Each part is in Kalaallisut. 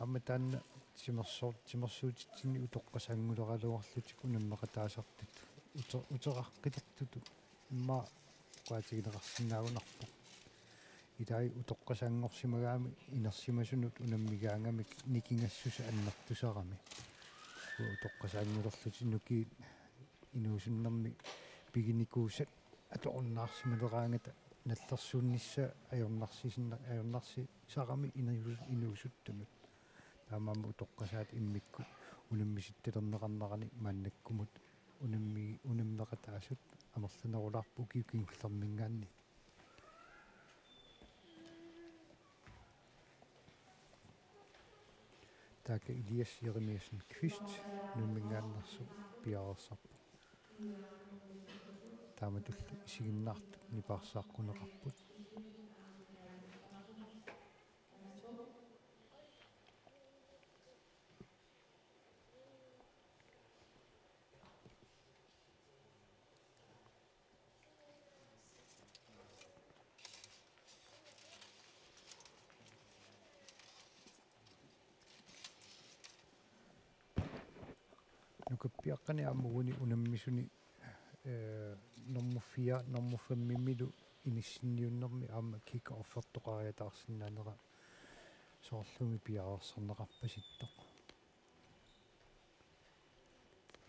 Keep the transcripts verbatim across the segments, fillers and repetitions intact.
Aamma taanna timersoor-, timersuutitsinni utoqqasaannguleraluarlutik unammeqataasartut ute-, uteraqqilertutut immaqa oqaatigineqarsinnaagunarpoq. Ilai utoqqasaanngorsimagaangamik inersimasunut unammigaangamik nikingassusaa annertusarami. Utoqqasaanngulerlutik nukiit inuusunnermi piginikuusat atorunnaarsimaleraangata nallersuunnissaa ajornarsisinna-, ajornarsisarami inu-, inuusuttunut. Taamaammat utoqqasaat immikkut unammisittalerneqarnerani maannakkumut unammi-, unammeqataasut amerlanerulaarput ukiut kingullermiingaanniit. Taakku Elias Jeremiassen Kvist Nuumminngaanneersoq piareersarpoq. Taamatullu isiginnaartut nipaarsaaqquneqarput. Nukappiaqqani aamma uani unammisuni, eh, nummer fire, nummer fem-imilu inissinniunnermi aamma kick-offertoqariataarsinnaanera soorlumi piareersarneqarpasittoq.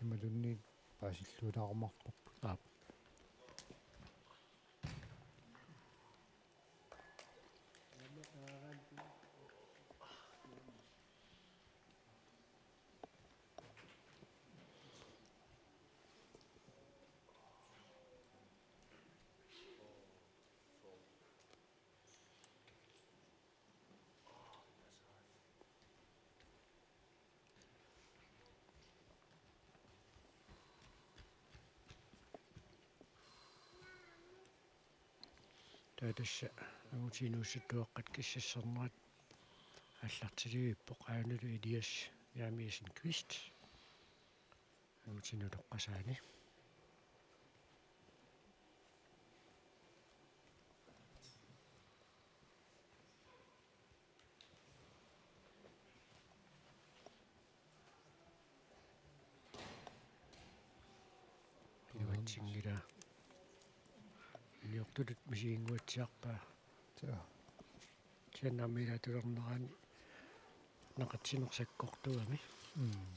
Imaluunniit paasilluaraarumaarparput. Aap. Taava tassa angutini inuusuttut uaqqat kissassarnerat aallartilivippoq, aajuna Elias Jeremiassen Kvist angutini utoqqasaani. Iluatsinngilaa. Iliortutut misiginnguatsiarpaa. Joo. Kisianni aamma ilaatilernerani naqatsineq sakkortugami. Mm.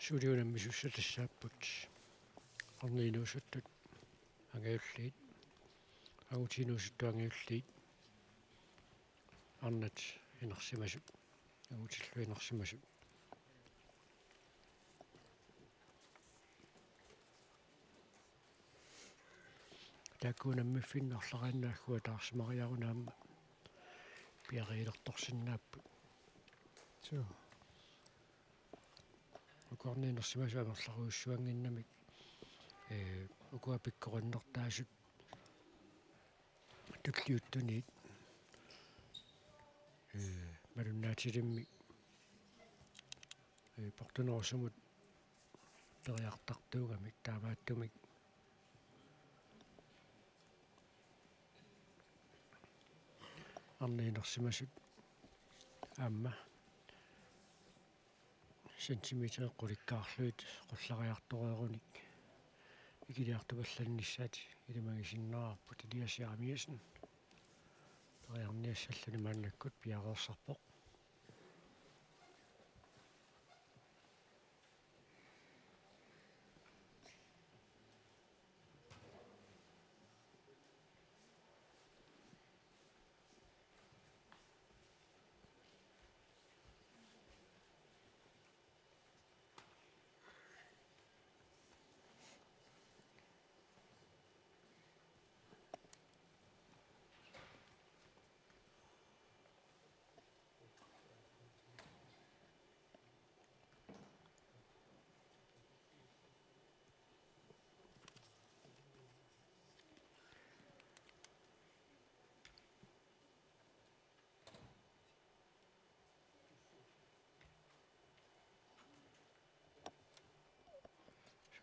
Suli unammisussat tassaapput: arnat inuusuttut angajulliit, angutini inuusuttut angajulliit, arnat inersimasut, angutillu inersimasut. Taakku unammiffinni arlariinnaat agguataarsimariaruni aamma piareersilertorsinnaapput. Suu. Uku arnat inersimasut amerlarujussuannginnamik, ee, ukua pikkorinnertaasut tulliuttuniit, ee, malunnaatilimmik, ee, portunerusumut periartartuugamik, taamaattumik arnat inersimasut aamma centimeterit qulikkaarlugit qullariartoreerunik ikiliartupallannissaat ilimagisinnaarput. Elias Jeremiassen periarniassalluni maannakkut piareersarpoq.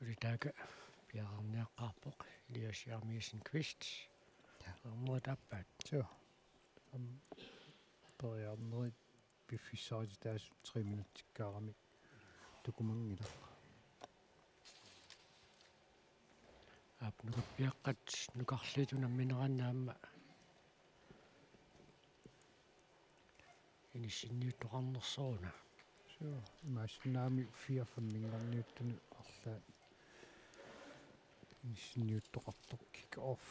Ulitaaka piareerniaqqaarpoq Elias Jeremiassen Kvist. Ja. Arnerit aappaat. Joo. Am, periarnerit piffissaritaasut tre minutsikkaarami tukumanngilaq. Aap, nukappiaqqat nukarliit unammineranni aamma inissinniuttoqarnersoruna. Suu, imaassinnaagami fireogfyrre-minngarniuttunut arlaat inissinniuttoqartoq kick-off.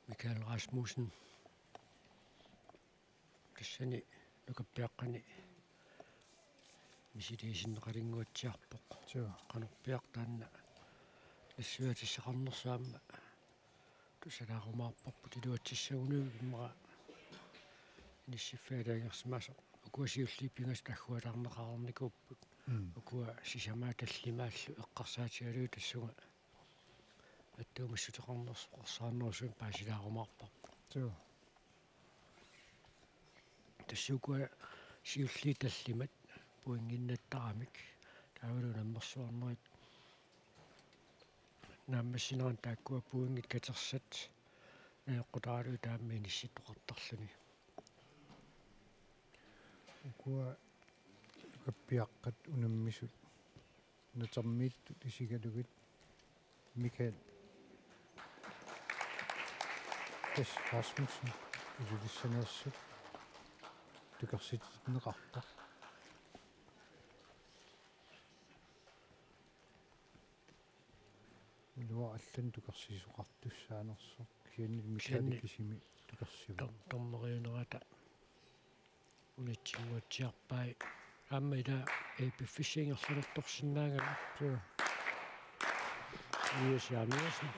Michael Rasmussen. Tassani nukappiaqqani misiliisinneqalinguatsiarpoq. Joo. Qanorpiaq taanna nassuiatissaqarnersoq aamma tusaraarumaarparput iluatsissagunik immaqa inissiffik aalajangersimasoq. Ukua siulliit pingasut agguataarneqareernikuupput. Mm. Ukua sisamaat tallimaallu eqqarsaatigalugit tassunga attuumassuteqarnersoqarsaannerusumik paasilaarumaarparput. Joo. Tassa ukua siulliit tallimat pointinnattaramik taavalu unammersuarnerit naammassineranni taakkua pointit katersat najoqqutaralugu taama inissittoqartarluni. Ukua nukappiaqqat unammisut natermiittut isigalugit Michael Tess Rasmussen Ilulissaniittoq tukersitinneqarpoq. Iluaq allanut tukersisoqartussaanersoq. Kisianni Michael Kisianni kisimi tukersivoq. Dom-, dommeriunerata unitsinnguatsiarpai. Aamma ila A P F-issi ingerlalertorsinnaagami. Suu. Elias Jeremiassen.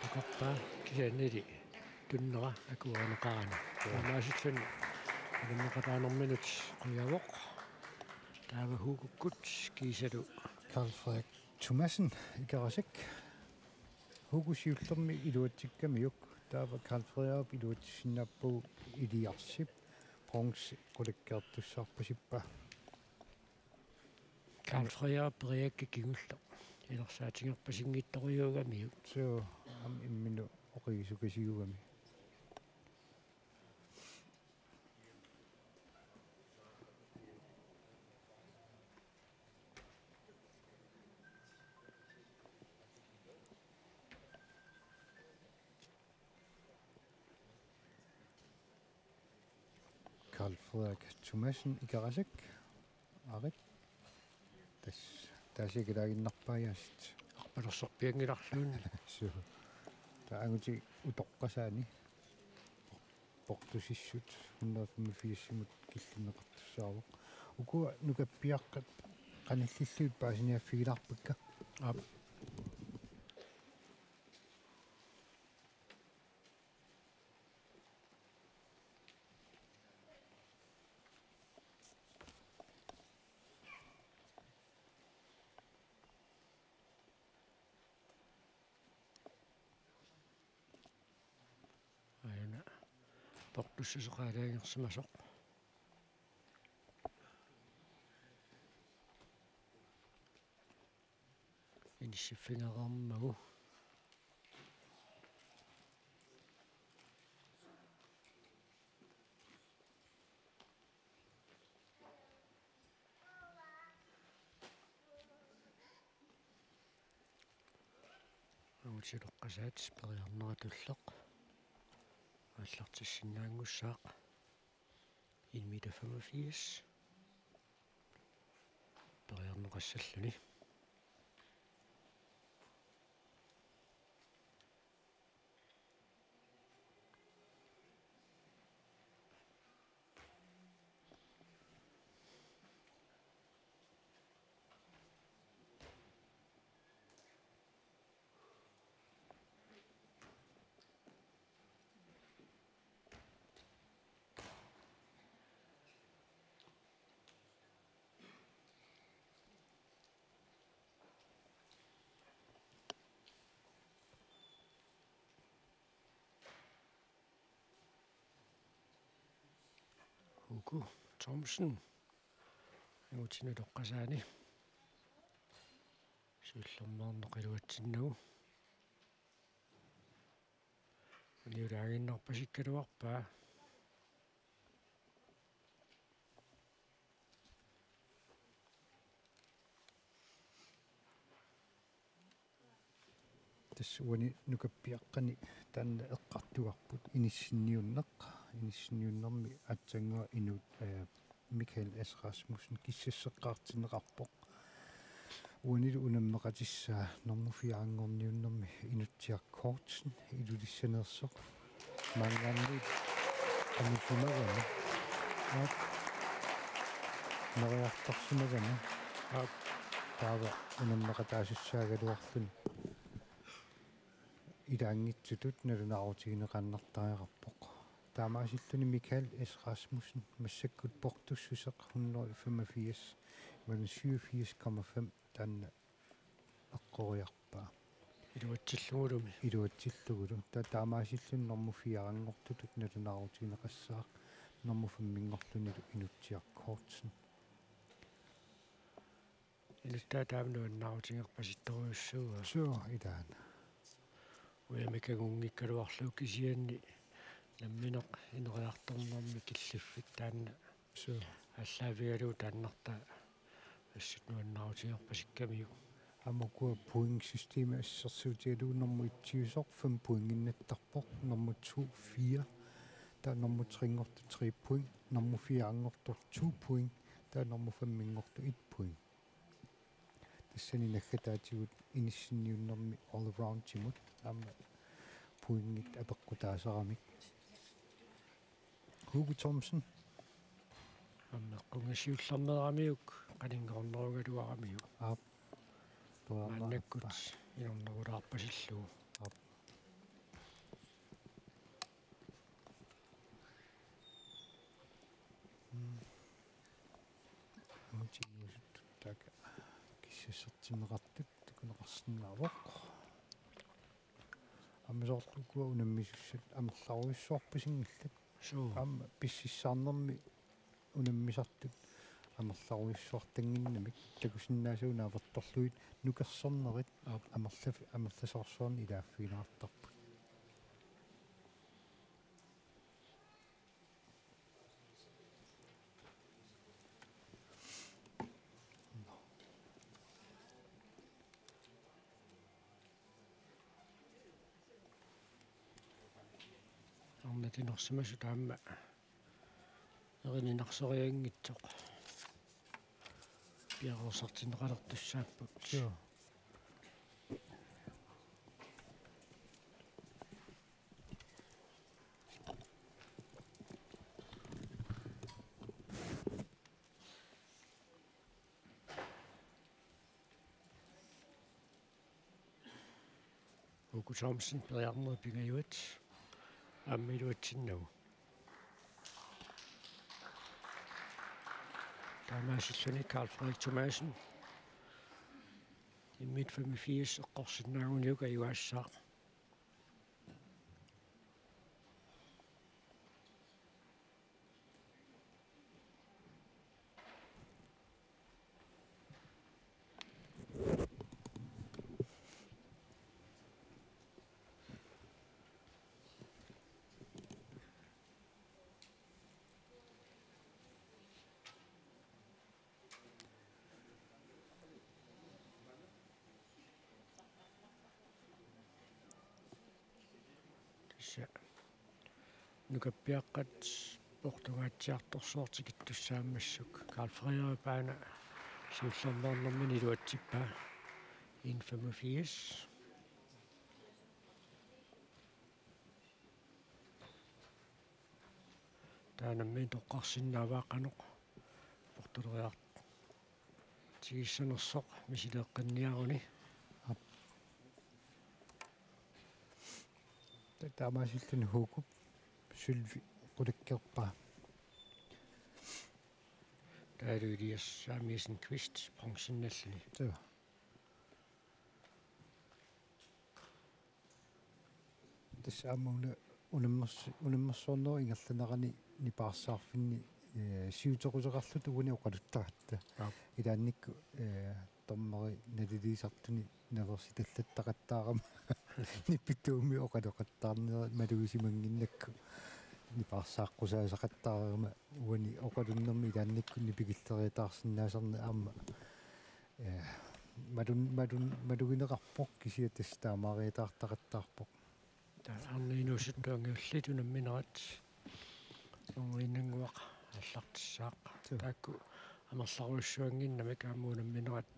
Takorpaa kisiannili tunnera akuerineqarani. Joo. Taamaasilluni unammeqataanerminut qujavoq. Taava Hugokkut kiisalu Karl Frederik Thomassen Ikerasak. Hugo siullermik iluatsikkamiuk. Taava Karl Frederik iluatsissinnaapput Eliasip bronze qulakkeertussaarpasippa. Karl Frederik periakkat kingulleq. Ilersaatigerpasinngitsorujuugamiuk. Suu, aamma imminut oqigisukasiugami. Karl Frederik Thomassen Ikerasak. Arit. Tassa taasiakilaaginnarpaajaasut. Arpalersorpianngilarluunniit. Suu. Taava angutit utoqqasaani. Portusissut hundrede femogfirs-imut killinneqartussaavoq. Ukua nukappiaqqat qanillillugit paasiniaaffigilaarpakka. Aap. Aajuna portussasoq aalajangersimasoq. Inissiffigereermagu. Inuussuttoqqasaat periarneratullu aallartissinnaanngussaaq. Inuit femogfirs periarneqassalluni. Hugo Thomsen, Inuussuttoqqasaani siullermeerneq iluatsinnagu. Uniulaaginnarpasikkaluarpaa. Tassa uani nukappiaqqani taanna eqqartugarput inissinniunneq, inissinniunnermi aatsaannguaq inuit, eh, Michael S. Rasmussen kissasseqqaartinneqarpoq. Uanilu unammeqatissaa normu fire-nngorniunnermi Inutsiaq Kortsen Ilulissaneersoq. Maanngaanniit amusimagami. Aap. Neriartorsimagami. Aap. Taava unammeqataasussaagaluarluni ilaanngitsutut nalunaarutigineqaannartariaqarpoq. Taamaasilluni Michael S. Rasmussen massakkut portussuseq hundrede femogfirs, imaluunniit syvogfirs komma fem taanna eqqoriarpaa. Iluatsillugulumi. Iluatsillugulu. Ta-, taamaasilluni normu fire-nngortutut nalunaarutigineqassaaq, normu fem-nngorlunilu Inutsiaq Kortsen. Inuttaa taama nuannaarutigerpasittorujussuuvoq. Suu, ilaana. Ujamik angunngikkaluarlugu kisianni nammineq ineriartornermi killiffik taanna. Suu. Aallaavigalugu taannartaa assut nuannaarutigerpasikkamiuk. Aamma ukua pointsystemit assersuutigalugu normu etsiusoq fem pointinnattarpoq, normu to fire, taava normu tre-nngortoq tre point, normu fire-nngortoq to point, taava normu fem-nngortoq et point. Tassani naggataatigut inissinniunnermi all-aroundimut aamma pointit apeqqutaasaramik. Hugo Thomsen. Aamma qunga siullermeeramiuk qaninngornerugaluaramiuk. Aap. Maannakkut inornerulaarpasillugu. Aap. Mm. Aamma inuusuttut taakku kissassertinneqartut takuneqarsinnaavoq. Aamma soorlu ukua unammisussat amerlarujussuarpasinngillat. Suu. Aamma pississaarnermi unammisartut amerlarujussuartannginnamik takusinnaasagut naapertorlugit nukersornerit. Aap. Amerlaf-, amerlasoorsuarnik ilaaffigineqartarput. Arnat inersimasut aamma erininarsorianngitsoq piareersartinneqalertussaapput. Suu. Hugo Thomsen, periarnerit pingajuat, aamma iluatsinnagu. Taamaasilluni Karl Frederik Thomassen, M-et femogfirs, eqqorsinnaaguniuk ajugaassaaq. Tassa nukappiaqqat portungaatsiartorsuaq tikittussaammassuk. Karl Frederik aana siullermeernermini iluatsippaa. En femogfirs. Taanna nammineq toqqarsinnaavaa qanoq portuleriartigissanersoq misileeqqinniaruni. Aap. Ta-, taamaasilluni Hugo sølvi qulakkeerpaa. Taavalu Elias Samuelsen Kvist bronzennalluni. Suu. Tassa aamma una unammers-, unammersuarnerup ingerlanerani nipaarsaarfinni, eh, siuteruseqarluta uani oqaluttaratta. Aap. Ilaannikkut, eh, dommeri naliliisartuni nalersitallataqattaarama nipituumi oqaloqattaarnera malugisimannginnakku nipaarsaaqqusaasaqattaarama uani oqalunnermi ilaannikkut nipikilleriataarsinnaasarneq aamma, eh, malun-, malun-, malugineqarpoq kisianni tassa taamaariataartaqattaarpoq. Taava arnat inuusuttut angajulliit unamminerat orniginnannguaq aallartissaaq. Suu. Taakku amerlarujussuannginnamik aamma unamminerat,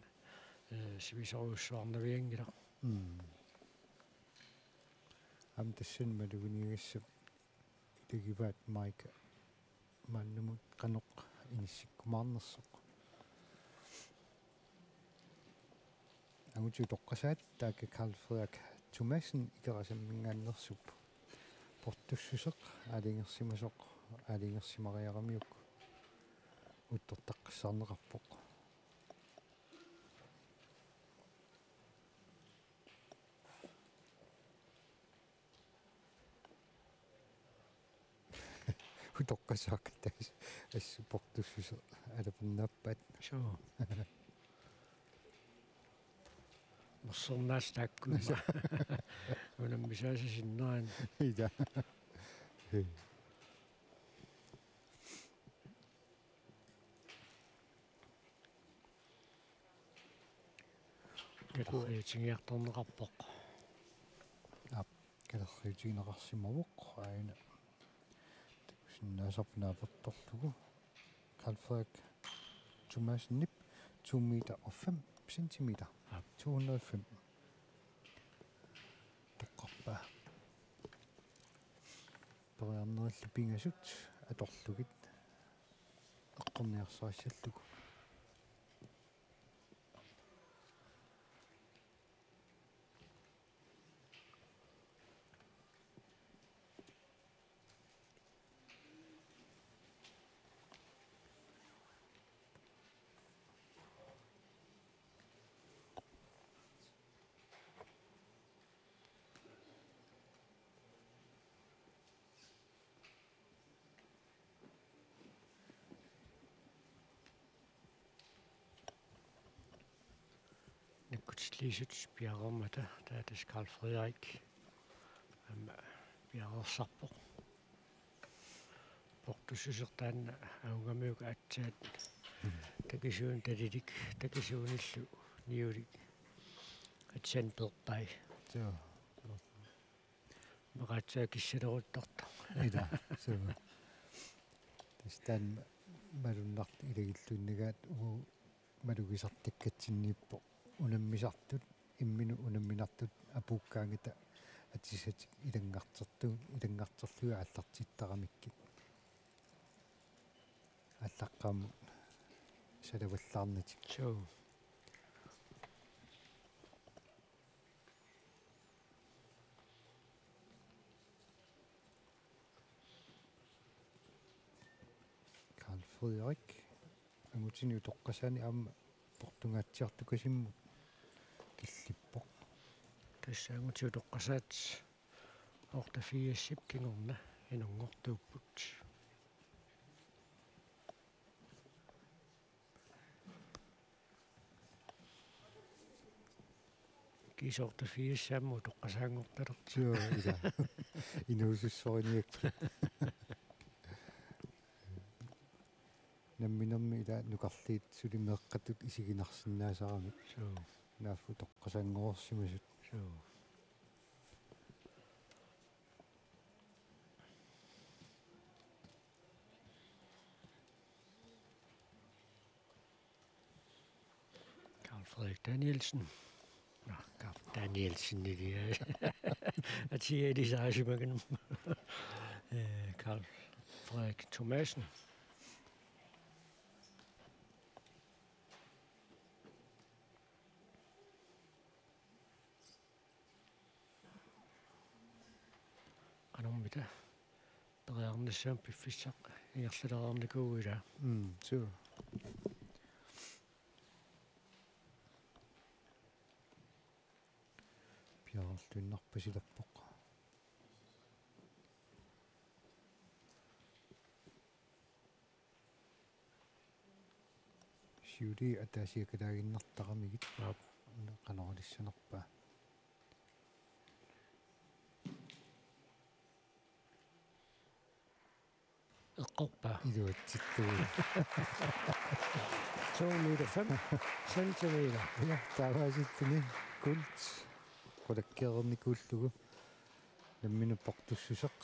eh, sivisoorujussuarnavianngilaq. Mm. Aamma tassani maluginiagassat ilagivaat Mike maannamut qanoq inissikkumaarnersoq. Angutit utoqqasaat taakku Karl Frederik Thomassen Ikerasamminngaanneersuupput. Portussuseq aalajangersimasoq aalajangersimariaramiuk uuttortaqqissaarneqarpoq. Utoqqasaakka tassa assut portussuseq alapernaappaat. Suu. Mersornaas taakku. Unammisaasa sinnerani. Ila. Kalerriutigiartorneqarpoq. Aap, kalerriutigineqarsimavoq aajuna. Takusinnaasarpoq naapertorlugu. Karl Frederik Thomassenip to meter og fem centimeter. Aap. To hundrede og fem. Toqqarpaa. Periarnerillu pingasut atorlugit eqqorniarsarissallugu. Nakkutilliisut piareermata taava tassa Karl Frederik aamma piareersarpoq. Portussuseq taanna avungamiuk aatsaat takisuunik talilik takisuunillu niulik aatsaat peerpai. Joo. Meqaatsaat kissaleruttortoq. Ila, suu. Tassa taanna malunnartoq ilagilluinnagaat uagut malugisartakkatsinniippoq unammisartut, imminut unamminartut apuukkaangata atisatik ilanngartertu-, ilanngarterlugit aallartittaramikkit. Aallaqqaammut salavallaarnatik. Suu. Karl Frederik angutini utoqqasaani aamma portungaatsiartukasimmut killippoq. Tassa angutit utoqqasaat otteogfirsip kingorna inunngortuupput. Kiisa otteogfirs aamma utoqqasaanngortalerpoq. Joo, ila. Inuusussoriniakkit. Namminermi ila nukarliit suli meeqqatut isiginarsinnaasaramik. Joo. Naaffa utoqqasaanngorsimasut. Joo. Frederik Danielsen. Nå, Carl Danielsen, det er. At sige, at de så også, man kan. Øh, Carl Frederik Thomassen. Qanormita periarnissamut piffissaq ingerlalernikuuvoq, ilaa. Mm, suu. Piaarluinnarpasilerpoq. Siulii ataasiakkalaaginnartaramigit. Aap. Una qanoq iliorsanerpaa. Eqqorpaa. Iluatsittuui. To meter fem centimeter. Ja, taavaasilluni guld qulakkeernikuullugu. Nammineq portussuseq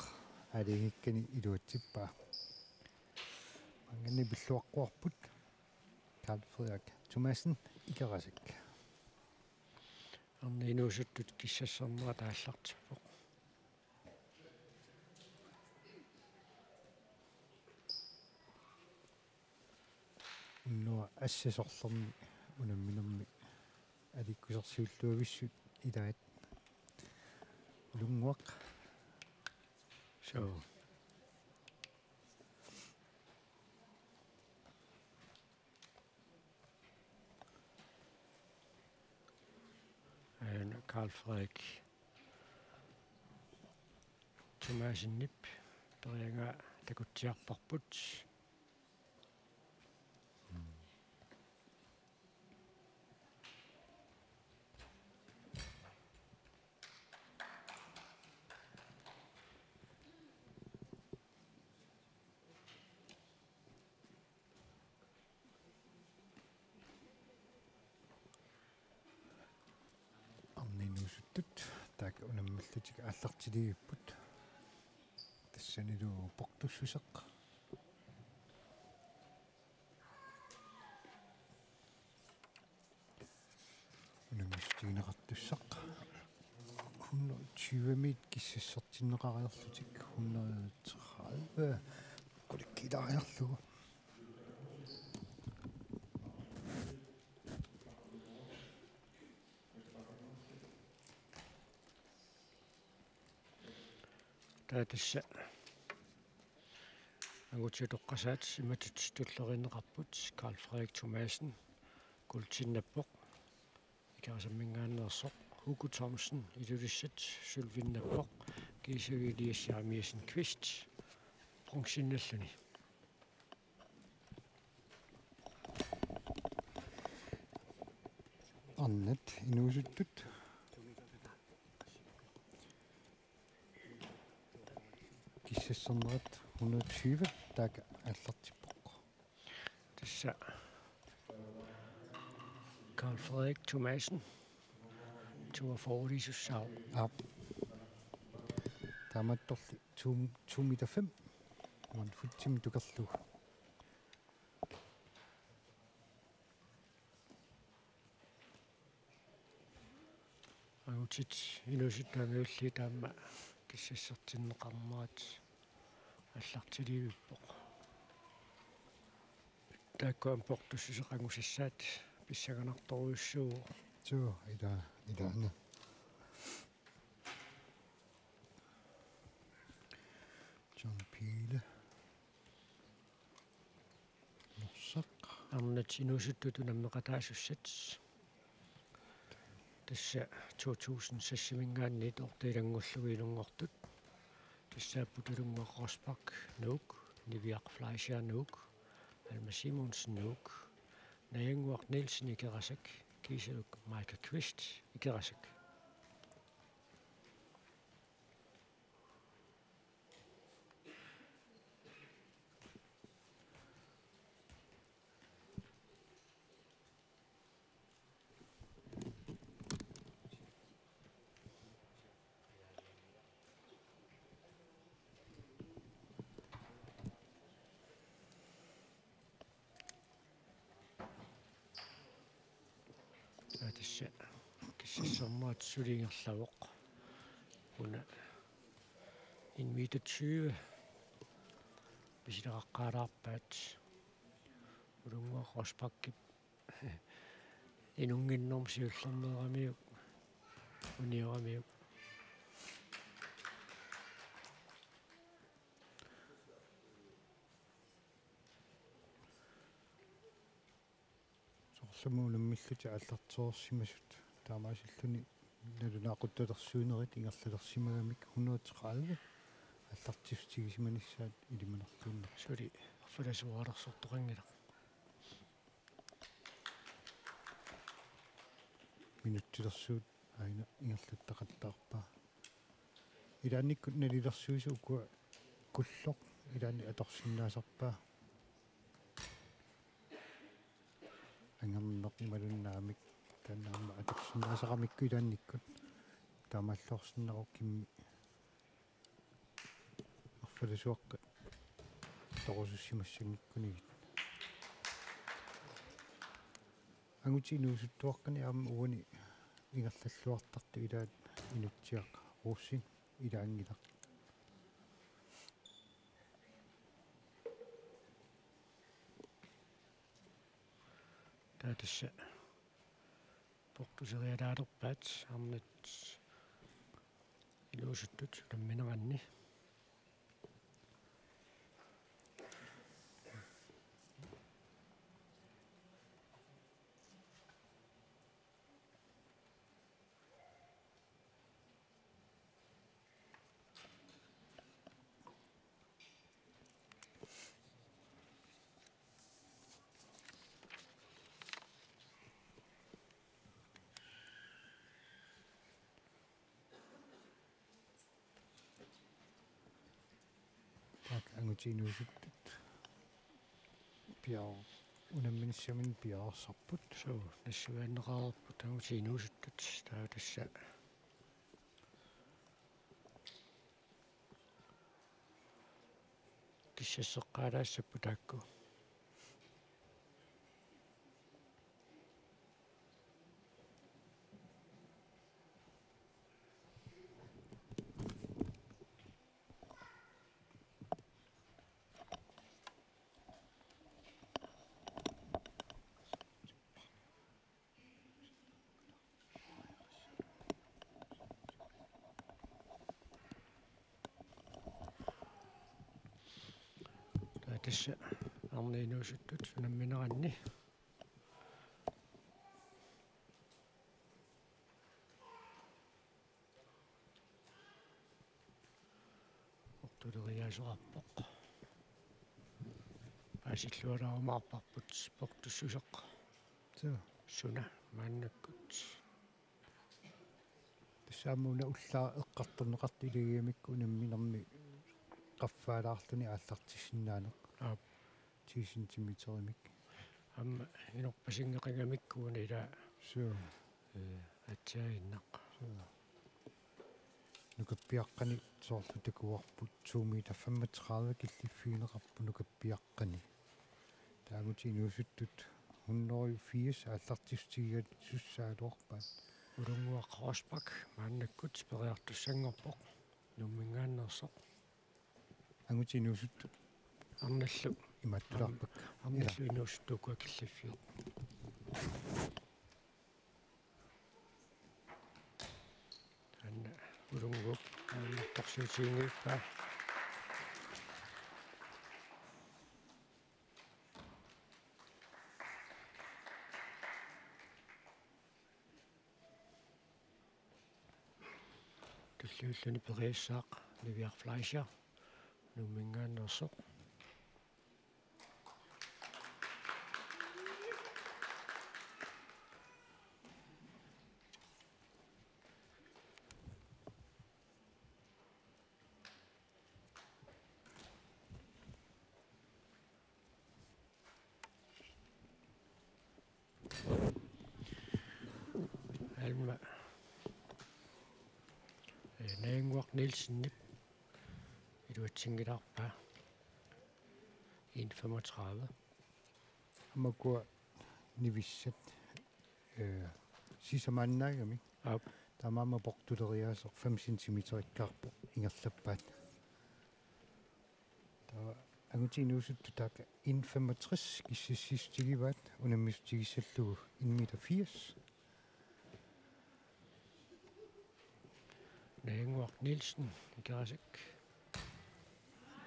aalajangikkani iluatsippaa. Maanngaanniit pilluaqquarput. Carl Frederik Thomassen, Ikerasak. Arnat inuusuttut kissassarnerat aallartippoq. Unnuaq assasorlermi unamminermi aliikkusersiulluavissut ilaat Ulunnguaq. Suu. Aajuna Carl Frederik Thomassenip periagaa takutsiarparput. Arnat inuusuttut taakku unamminerlutik aallartiliivipput. Tassanilu portussuseq. Unammissutigineqartussaq. Hundrede tyve-miit kissassartinneqariarlutik hundrede tredive qulikkiilaariarlugu. Taava tassa angutit utoqqasaat imatut tulleriinneqarput: Carl Frederik Thomassen guldtinnappoq, Ikerasamminngaanneersoq, Hugo Thomsen Ilulissat sølvinnappoq, Kiisa Elias Jeremiassen Kvist bronzennalluni. Arnat inuusuttut kissassarnerat hundrede tyve taakku aallartippoq. Tassa Carl Frederik Thomassen, toogfyrre-isussaavoq. Aap. Taamaattorli to, to meter fem. Uan futsimik tukerlugu. Angutit inuusuttut taamaalillugit taama kissassartinneqarnerat aallartiliivippoq. Taakku aamma portussuseq angusassaat pissanganartorujussuuvoq. Suu, ila, ilaana. John Peel. Norsaq. Arnat inuusuttut unammeqataasussat. Tassa to tusind seksiminngaanniit oortiilanngullugit ilunngortut. Tassaapput Ulunnguaq Rosbach, Nuuk, Niviaq Fleischer, Nuuk, Alma Simonsen, Nuuk, Najannguaq Nielsen, Ikerasak, Kiisaluk Maika Kvist, Ikerasak. Kissassernerat suli ingerlavoq. Una en meter tyve pisileqaqqaalaarpaat. Ulunnguaq Rosbachip inunnginnermut siullermeeramiuk unioramiuk. Soorlumi unammillutik aallartereersimasut taamaasilluni nalunaaquttalersuinerit ingerlalersimagamik hundrede tredive aallartissutigisimanissaat ilimanarluinnarpoq. Suli arfalasuaalersortoqanngilaq. Minutsilersuut aina ingerlattaqattaarpaa. Ilaannikkut nalilersuisa ukua kulloq ilaanni atorsinnaasarpaa. Angerneq imaluunniit naamik taanna aamma atorsinnaasaqamikku ilaannikkut taamaalluarsinnaavoq kimmi arfalasuakkat toqusussimassanngikkunikkit. Angutit inuusuttuaqqani aamma uani ingerlalluartartut ilaat Inutsiaq Rosing ilaanngilaq. Taava tassa portuserialaalerpaat arnat inuusuttut unammineranni. Taakku angutit inuusuttut piar-, unamminissaminnik piareersarput. Suu, nassuiaanneqareerput angutit inuusuttut. Taava tassa kissasseqqaalaassapput taakku. Taava tassa arnat inuusuttut unammineranni. Portuleriaasoqarpoq. Paasilluaraarumaarparput portussuseq. Suu. Suna maannakkut. Tassa aamma una ullaaq eqqartorneqartoq ilagigamikku unamminermi qaffaalaarluni aallartissinnaaneq. Aap. Ti centimeterimik. Aamma inorpasinngeqigamikkuna ila. Suu. Ee, atsiaginnaq. Suu. Nukappiaqqani soorlu takuarput to meter femogtredive killiffigineqarpoq nukappiaqqani. Taava angutit inuusuttut hundrede firs aallartissutigigaluarpaat. Ulunnguaq Rosbach maannakkut periartussanngorpoq Nuumminngaanneersoq. Angutit inuusuttut. Arnallu. Imaattulaarpakka. Arnallu. Ila. Inuusuttut ukua killiffiup. Taanna Ulunnguup aamma torsiutiginngivippaa. Tulliulluni periassaaq Niviaq Fleischer, Nuumminngaanneersoq. Alma, eh, Naannguaq Nielsenip iluatsinngilaarpaa. En femogtredive. Aamma ukua nivissat, eh, Sisamaannaagamik. Aap. Taamaammat portuleriaaseq fem centimeterikkaarpoq ingerlappaat. Taava angutit inuusuttut taakku N femogtres kissassissutigivaat, unammissutigissallugu N meter firs. Najannguaq Nielsen, Ikerasak.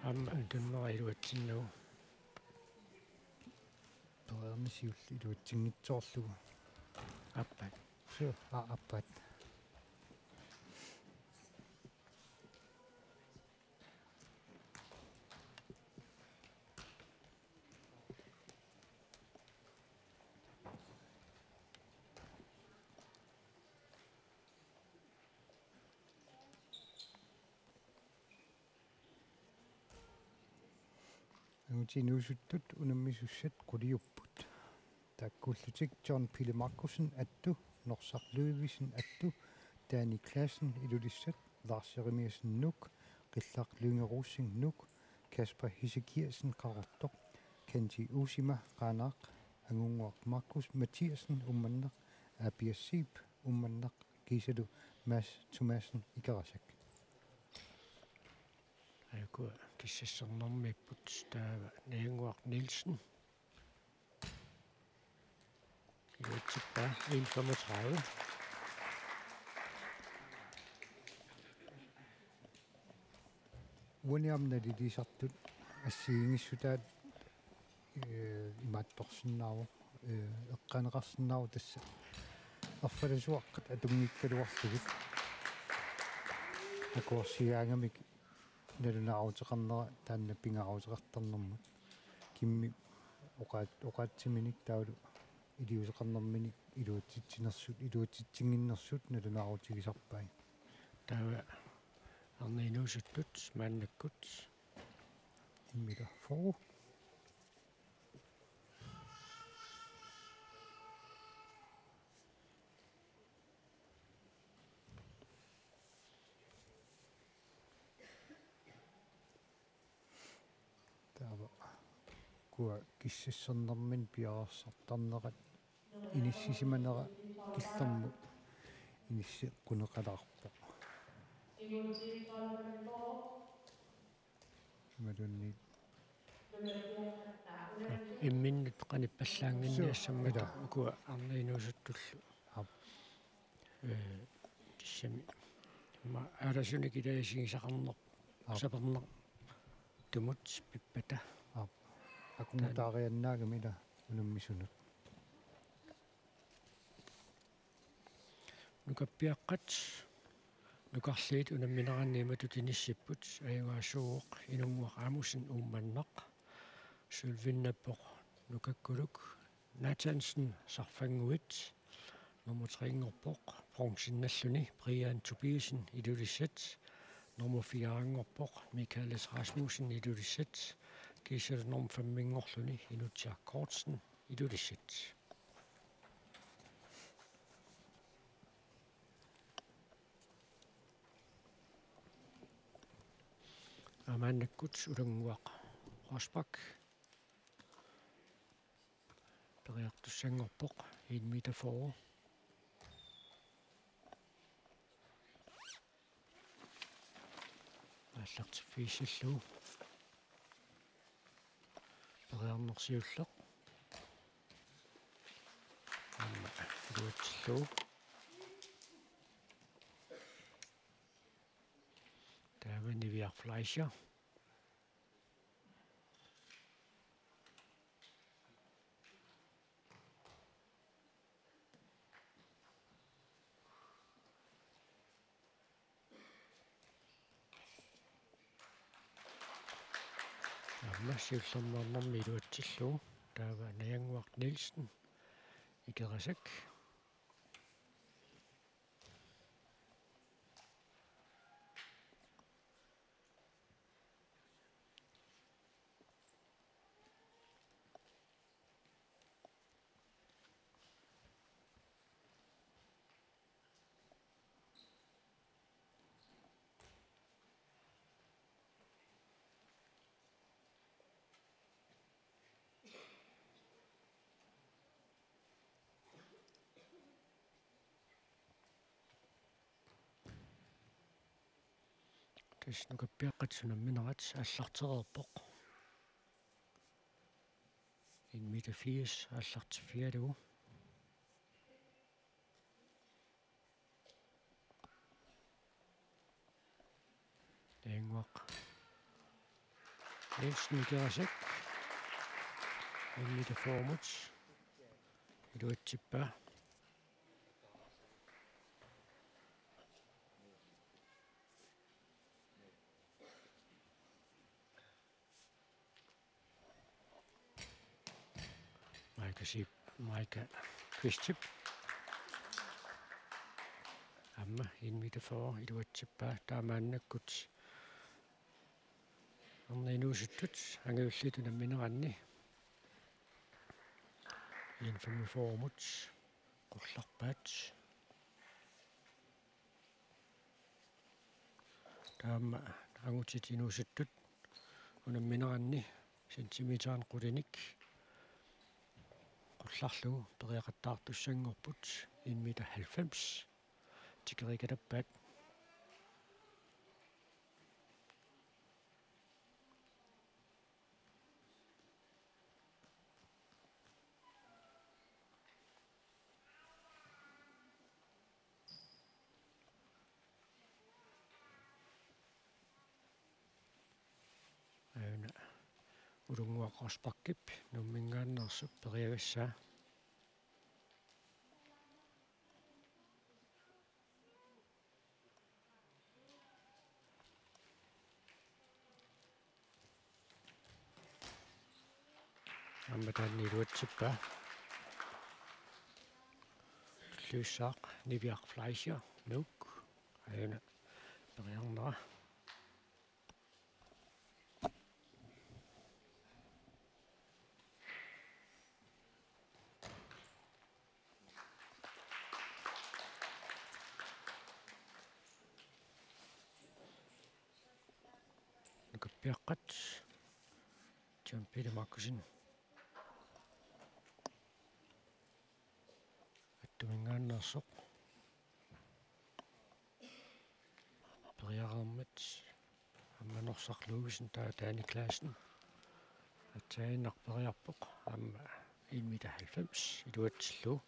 Aamma tunnera iluatsinnagu. Pereerneq siulleq iluatsinngitsoorlugu. Aappaat. Suu, aa, aappaat. Angutit inuusuttut unammisussat quliupput. Taakkuullutik John Pille Markussen, Attu, Norsaq Ludvigsen, Attu, Danny Claessen, Ilulissat, Lars Jeremiassen, Nuuk, Qillaq Lynge Rosing, Nuuk, Kasper Hesekiassen, Qaqortoq, Kenji Uusima, Qaanaaq, Angunnguaq Markus Mathiassen, Uummannaq, Apias Zeeb, Uummannaq, kiisalu Mads Thomassen, Ikerasak. Aajuku kissassernermiipput, taava Najannguaq Nielsen. Iluatsippaa, N femogtredive. Uani aamma nalilisartut assigiinngissutaat, ee, imaattorsinnaavoq, ee, eqqaaneqarsinnaavoq tassa erfalasuaqqat atunngikkaluarlugit. Akuersigaangamik nalunaaruteqarnera taanna pingaaruteqartarnermut. Kimmi oqaat-, oqaatsiminik taavalu iliuuseqarnerminik iluatsitsinersut, iluatsitsinnginnersut nalunaarutigisarpai. Taava arnat inuusuttut maannakkut. N meter fyrre. Taava ukua kissassernermini piareersartarnerat inissisimanera killormut inisseqquneqalaarpoq. Imaluunniit imminnut qanippallaannginniassammat. Suu, ila. Ukua arnat inuusuttullu. Aap. Ee, tassami. Immaqa aalasunik ilaasigisaqarneq. Aap. Saperneq. Tumut pippata. Aap. Akunngutaariannaagami ila unammisunut. Nukappiaqqat nukarliit unammineranni imatut inissipput: Ajugaasuuvoq Inunnguaq Amussen, Uummannaq, sølvinnappoq Nukakkuluk Nathansen, Sarfannguit, nummer tre-nngorpoq bronzennalluni Brian Tobiassen, Ilulissat, nummer fire-nngorpoq Michaelis Rasmussen, Ilulissat, kiisalu nummer fem-inngorluni Inutsiaq Kortsen, Ilulissat. Aamma maannakkut Ulannguaq Rosbach periartussanngorpoq, en meter fyrre. Aallartiffigissallugu. Periarneq siulleq. Aamma iluatsillugu. Taava Niviaq Fleischer. Aamma siullermeernermi iluatsillugu. Taava Najannguaq Nielsen, Ikerasak. Nukappiaqqat unamminerat aallartereerpoq. En meter firs aallartiffigalugu. Najanguaq Nielsen Ikerasak en meter fyrremut iluatsippaa. Maika Sip, Maika Kvistip. Aamma en meter fyrre iluatsippaa, taava maannakkut arnat inuusuttut angajulliit unammineranni en femogfyrremut qullarpaat. Taama angutit inuusuttut unammineranni centimeterinik qulinik qullarlugu periaqattaartussanngorput en meter halvfems tikerigalappaat. Aajuna Ulunnguaq Rosbachip Nuumminngaanneersup periagassaa. Aamma taanna iluatsippaa. Tulliussaaq Niviaq Fleischer, Nuuk. Aajuna periarnera. Nukappiaqqat John Peter Markussen Attuminngaanneersoq. Periareermat aamma Norsaq Ludvigsen taava Danny Clausen. Aatsaannaq periarpoq aamma en meter halvfems iluatsillugu.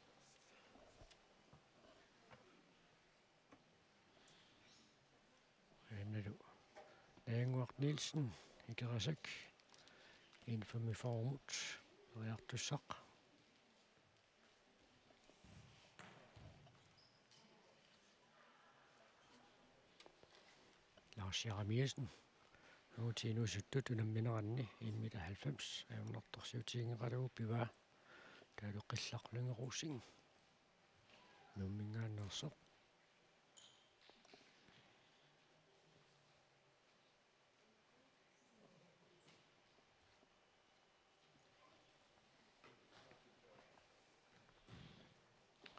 Aajuna Najanguaq Nielsen Ikerasak en femogfyrremut periartussaq. Lars Jeremiassen. Angutit inuusuttut unammineranni en meter halvfems ajornartorsiutiginngeqalugu pivaa. Taavalu Qillaq Lynge Rosing Nuumminngaanneersoq.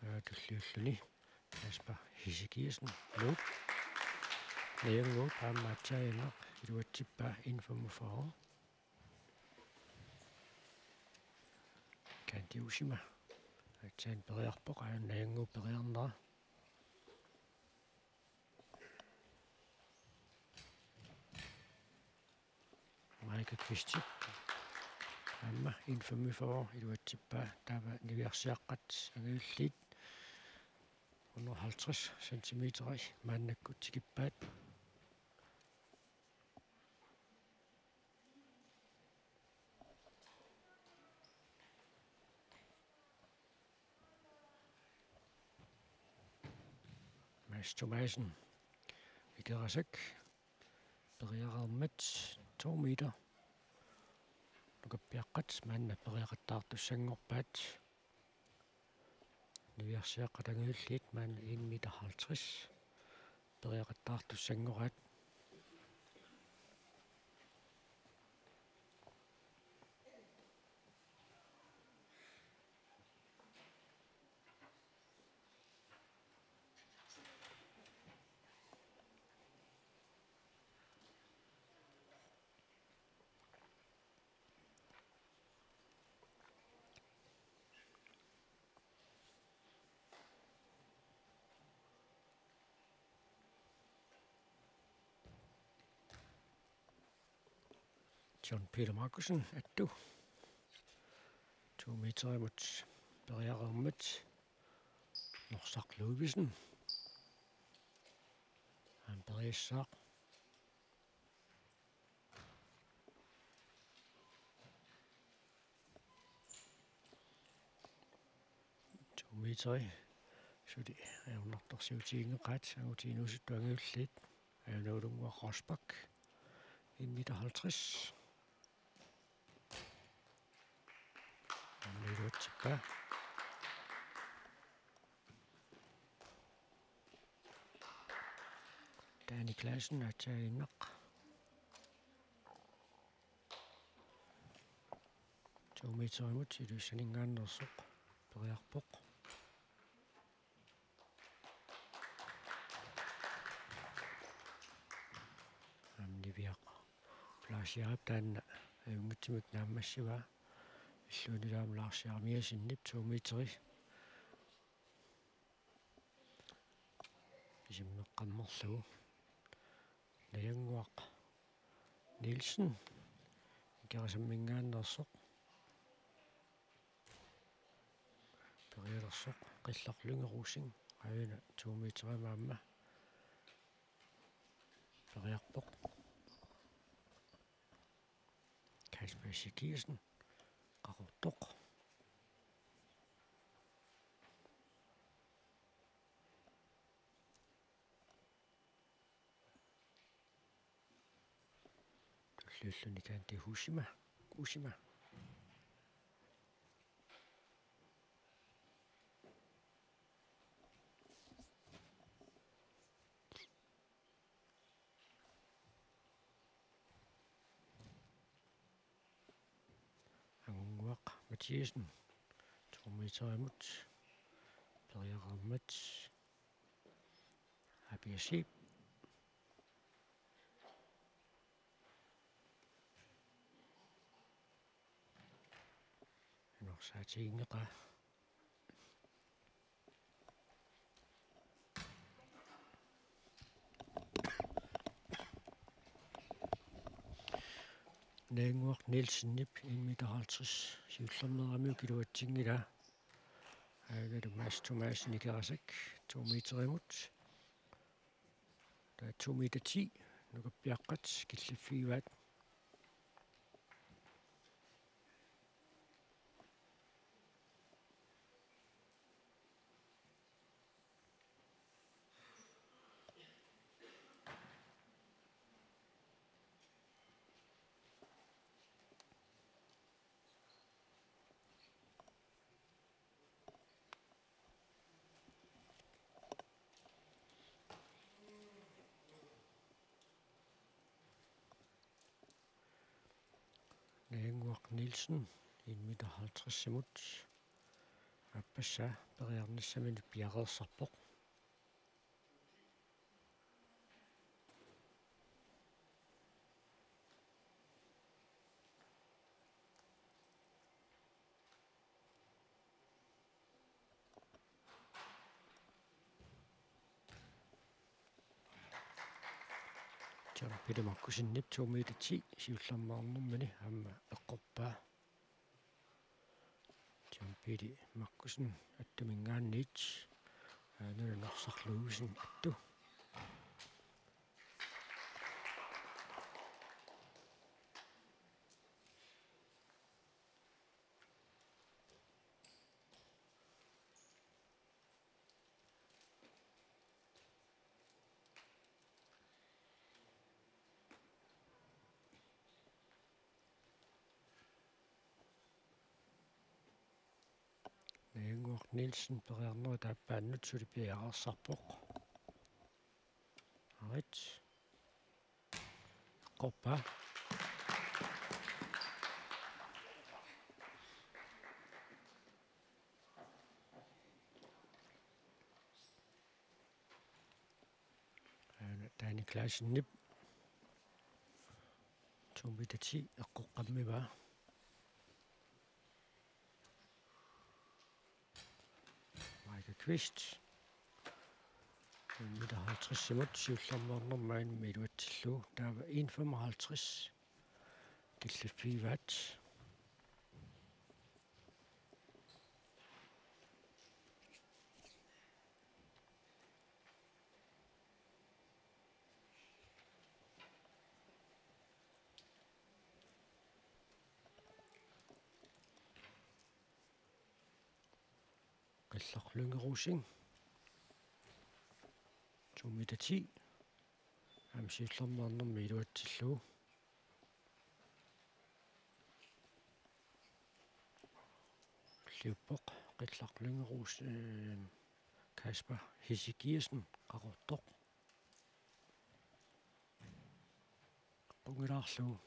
Aa, tulliulluni Kasper Hesekiassen, Nuuk. Najanguup aamma aatsaannaq iluatsippaa en femogfyrre. Kandi Uusima. Aatsaat periarpoq, aajuna Najanguup periarnera. Maika Kvistip aamma en femogfyrre iluatsippaa, taava niviarsiaqqat angajulliit hundrede halvtreds centimeter maannakkut tikippaat. Mads Thomassen Ikerasak periareermat to meter. Nukappiaqqat maanna periaqattaartussanngorpaat. Niviarsiaqqat angajulliit maanna en meter halvtreds periaqattaartussanngoraat. John Peter Markussen, attu. To meterimut periareermat Norsaq Ludvigsen. Aamma periassaaq. To meteri suli ajornartorsiutiginngeqaat, angutip inuusuttut angajulliit. Aana Ulunnguaq Rosbach, en meter halvtreds. Aamma iluatsikkaa. Dani Clausen aatsaaginnaq. To meterimut Ilulissaninngaanneersoq periarpoq. Aamma Niviaq Plaasiarip taanna ajunngitsumik naammassivaa. Illuannilaam Lars Jeremiassenip to meteri pisimmeqqammerlugu. Najannguaq Nielsen, Ikerasamminngaanneersoq. Perialersoq Qillaq Lynge Rosing, aajuna to meterimut aamma periarpoq. Kasper Ezekielsen, qaqortoq. Tulliulluni Kanti Husima, Husima. Angunnguaq Mathiassen, to meterimut periareermat Abiasiip. Inorsaatiginngeqaa. Najannguaq Nielsenip en meter halvtreds siullermeeramiuk iluatsinngilaa. Aajuna Mads Thomassen Ikerasak to meterimut. Taava to meter ti nukappiaqqat killiffigivaat. Najannguaq Nielsen, en meter halvtredsimut aappassaa periarnissaminut piareersarpoq. John Peter Markussenip to meter ti siullermeernermini aamma eqqorpaa. John Peter Markussen attuminngaanniit, aana Norsaq Ludvigsen attu. Najannguaq Nielsen periarnerup taappaannut suli piareersarpoq. Arit. Eqqorpaa. Aana Dani Clausenip to meter ti eqqoqqammivaa. Maika Kvist. En meter halvtredsimut siullermeernermut aamma iluatsillugu. Taava en femoghalvtreds. killiffigivaat. Qillaq Lynge Rosing. To meter ti. Aamma siullermeernermi iluatsillugu. Liuppoq, Qillaq Lynge Rosing, øh, Kasper Hesekiasen, Qaqortoq. Qungilaarlugu.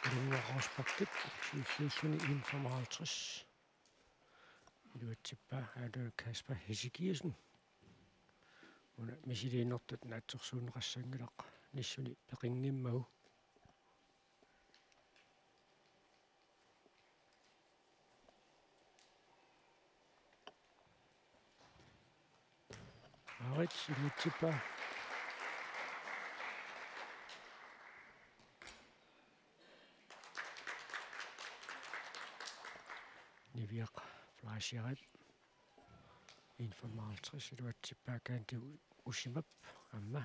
Ulunngua Rosbachip siulliulluni en femoghalvtreds. Iluatsippaa aamma Kasper Hesekiasen. Una misiliinertut naatsorsuunneqassanngilaq nissuni peqinngimmagu. Aarit iluatsippaa. Niviaq Fleischerip. En femoghalvtreds iluatsippaa Kandi Usimap aamma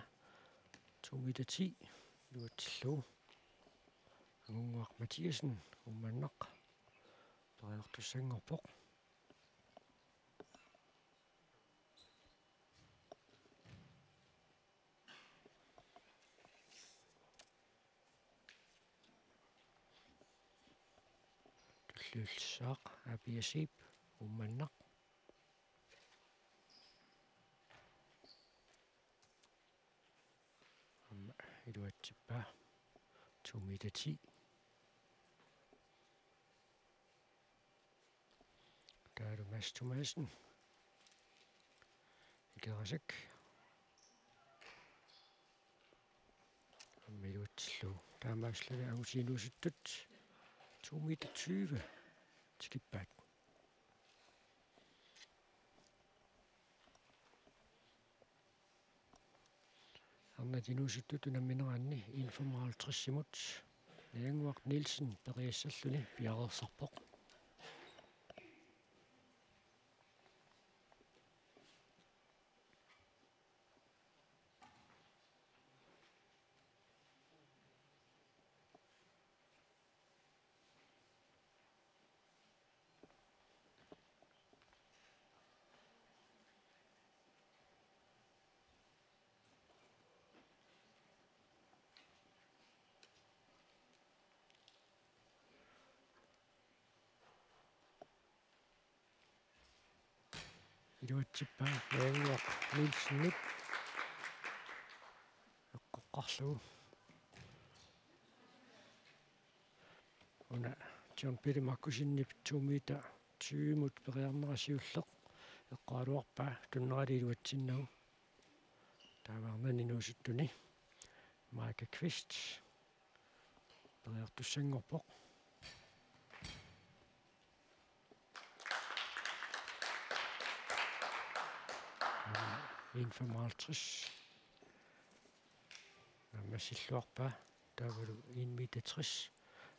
to meter ti iluatsillugu. Angunnguaq Mathiassen, Uummannaq, periartussanngorpoq. Tulliullissaaq Apiasiip, Uummannaq. Aamma iluatsippaa to meter ti. Taavalu Mads Thomassen. Ikerasak. Aamma iluatsillugu. Taamaasilluni angutip inuusuttut to meter tyve tikippaat. Arnat inuusuttut unammineranni en femoghalvtredsimut Najannguaq Nielsen periassalluni piareersarpoq. Iluatsippaa Najannguaq Nielsenip eqqoqqarlugu. Una John Peter Markussenip to meter tyvemut periarnera siulleq eqqoraluarpaa tunnerali iluatsinnagu. Taava arnani inuusuttuni Maika Kvist periartussanngorpoq. En femoghalvtreds naammassilluarpaa, taavalu en meter tres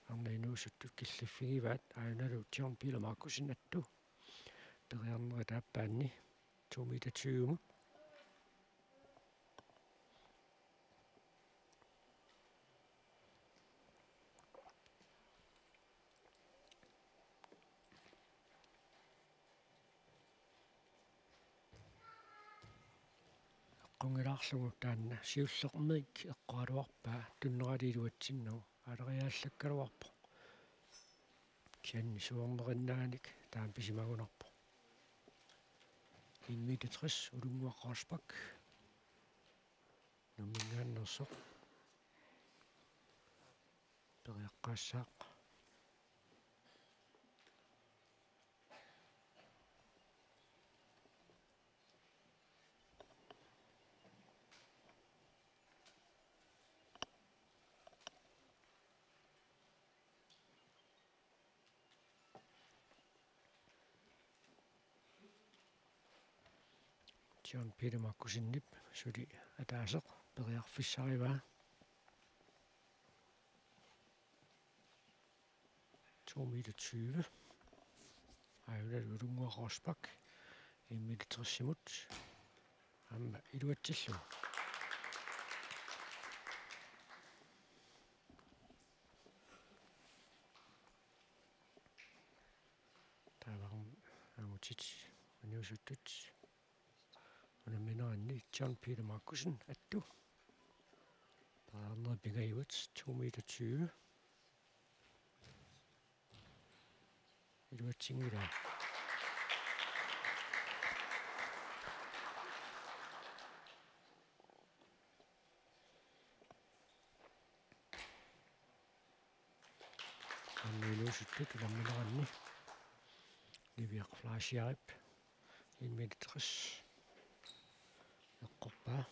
arnat inuusuttut killiffigivaat, aanalu John Peter Markussen attu periarnerit aappaanni to meter tyvemut. Eqqunngilaq taanna siullermik eqqoraluarpaa tunnerali iluatsinnagu, aalariaallakkaluarpoq. Kisianni suornerinnaanik taama pisimagunarpoq. En meter tres, Ulunngua Rosbach. Nammineernersoq. periaqqaassaaq. John Peter Markussenip suli ataaseq periarfissarivaa. To meter tyve. Aajuna Ulunnguaq Rosbach. En meter tres-imut. Aamma iluatsillugu. Taava angutit uniusuttut. Unammineranni John Peter Markussen, attu. Periarnerit pingajuat, to meter tyve. Iluatsinngilaa. Aamma iluatsittut unammineranni Niviaq Fleischerip en meter tres eqqorpaa.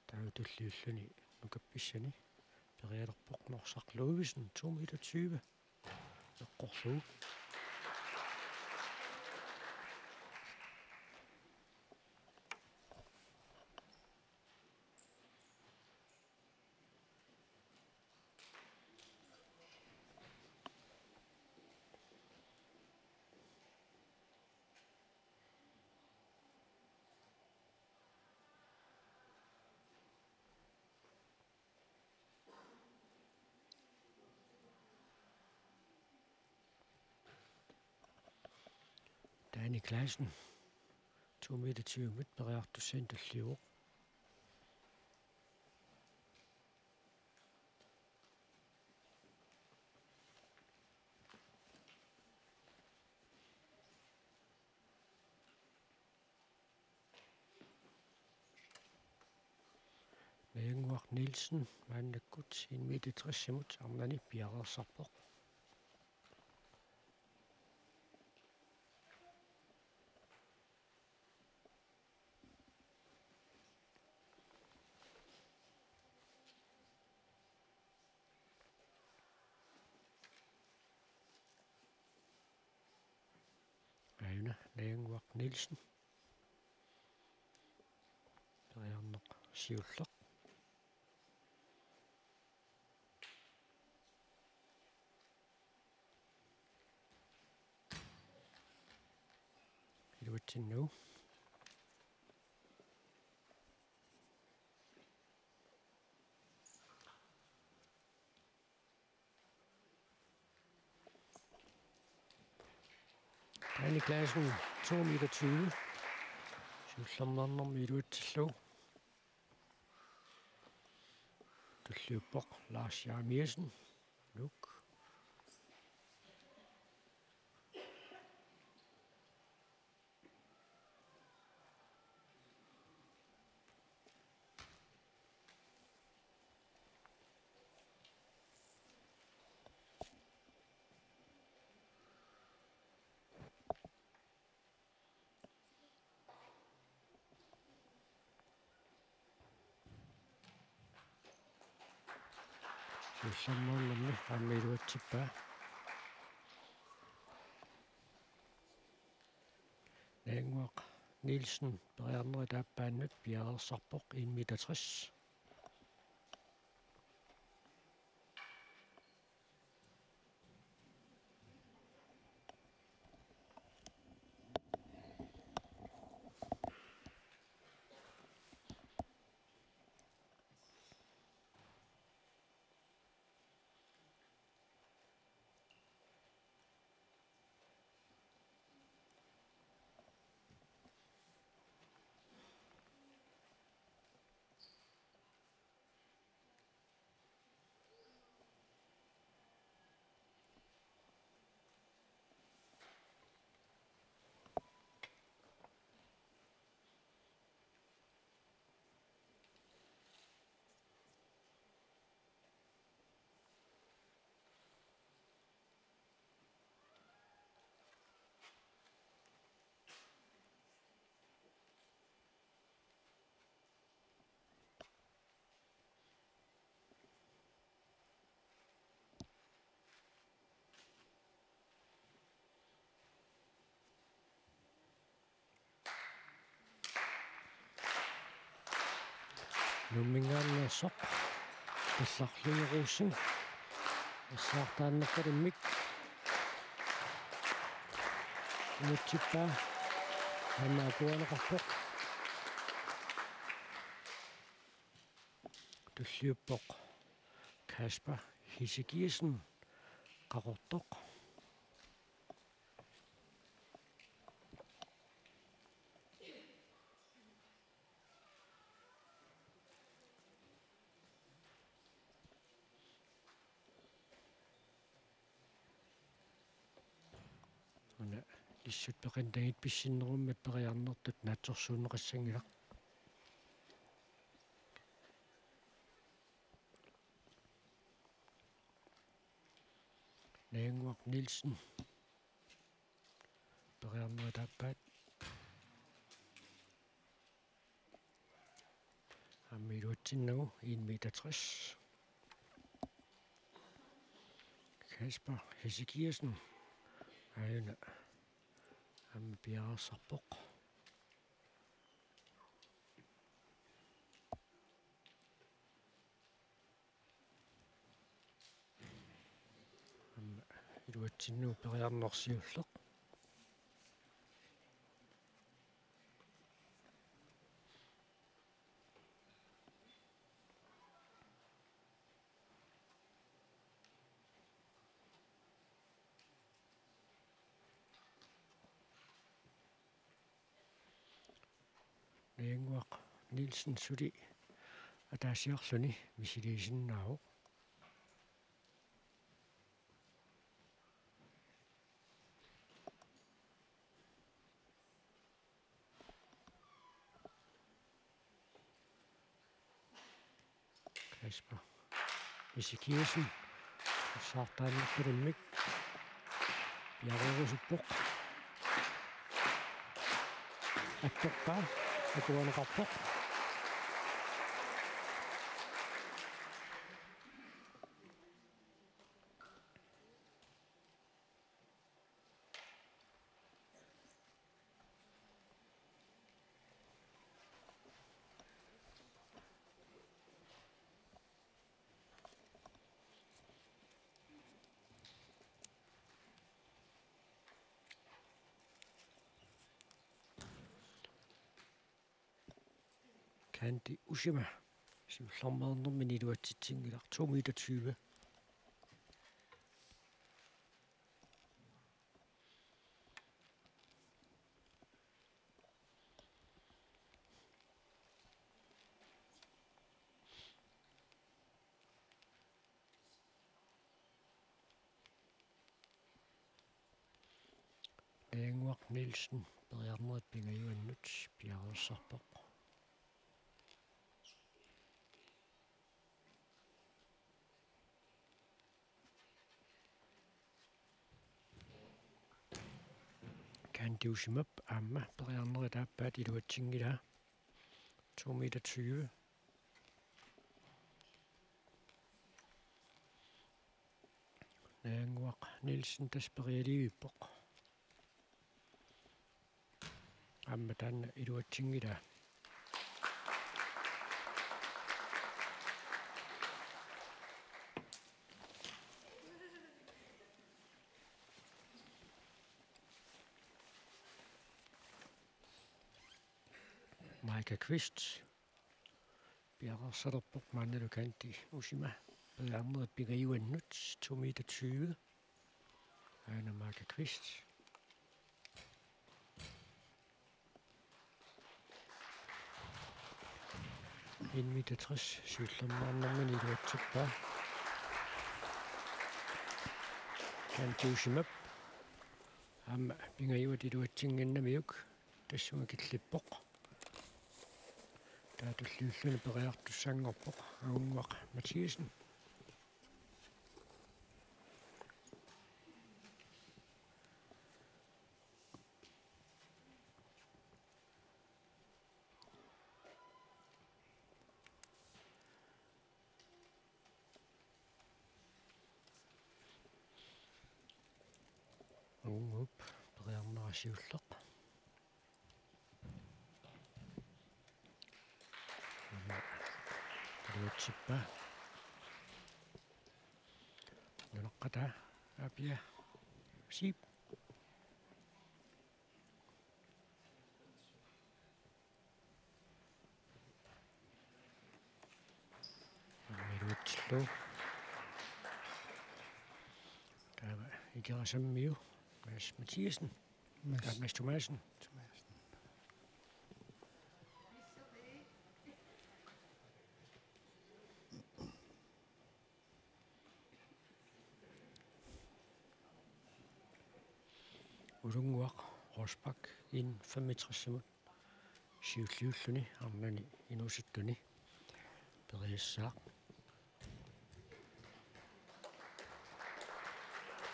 Taava tulliulluni nukappissani perialerpoq Norsaq Ludvigsen, to meter tyve. Eqqorlugu. Dani Clausen, to meter tyve-mut periartussani tulliuvoq. Najannguaq Nielsen maannakkut en meter tres-imut arnani piareersarpoq. Aajuna Najannguaq Nielsen. Periarneq siulleq. Iluatsinnagu. Dani Clausen, to meter tyve. Siullermeernermi iluatsillugu. Tulliuppoq Lars Jeremiassen, Nuuk. Siullermeernermi aamma iluatsippaa. Najannguaq Nielsen periarnerit aappaannut piareersarpoq en meter tres. Nuumminngaanneersoq. Tallarlunga Rosing. Arsaartaannerpalimmik. Inutsippaa. Aamma akuerineqarpoq. Tulliuppoq Kasper Hesekiasen Qaqortoq. Una lissut peqanngitsumik pissinnerummat periarnertut naatsorsuunneqassanngilaq. Najannguaq Nielsen. Periarnerit aappaat. Aamma iluatsinnagu en meter tres. Kasper Hesekiasen. Aajuna aamma piareersarpoq. Aamma iluatsinnagu periarneq siulleq. Najannguaq Nielsen suli ataasiarluni misiliisinnaavoq. Kasper Hesekiasen. Arsaartaannerpalimmik. Piareerusuppoq. Attorpaa. Akuerineqarpoq. Kandi Ushima siullermeernermini iluatsitsinngilaq, to meter tyve. Najannguaq Nielsen periarnerit pingajuannut piareersarpoq. Kandi Ushimap aamma periarnerit aappaat iluatsinngilaa. To meter tyve. Najannguaq Nielsen tassa perialiivippoq. Aamma taanna iluatsinngilaa. Maika Kvist. Piareersalerpoq maannalu Kandi Ushima. Periarnerit pingajuannut, to meter tyve. Aana Maika Kvist. En meter tres siullermeernermini iluatsippaa. Kandi Ushimap aamma pingajuat iluatsinnginnamiuk tassunga killippoq. Taava tulliulluni periartussanngorpoq Agunnguaq Mathiassen. Agunnguup periarnera siulleq. Aamma Paa. Nunaqqataa Apia Siip. Aamma iluatsillugu. Taava Ikerasammiu Mads Mathiassen. Mads. Taava Mads Thomassen. Thomassen. Ulunnguaq Rosbach N femogtres-imut siulliulluni arnani inuusuttuni periassaaq.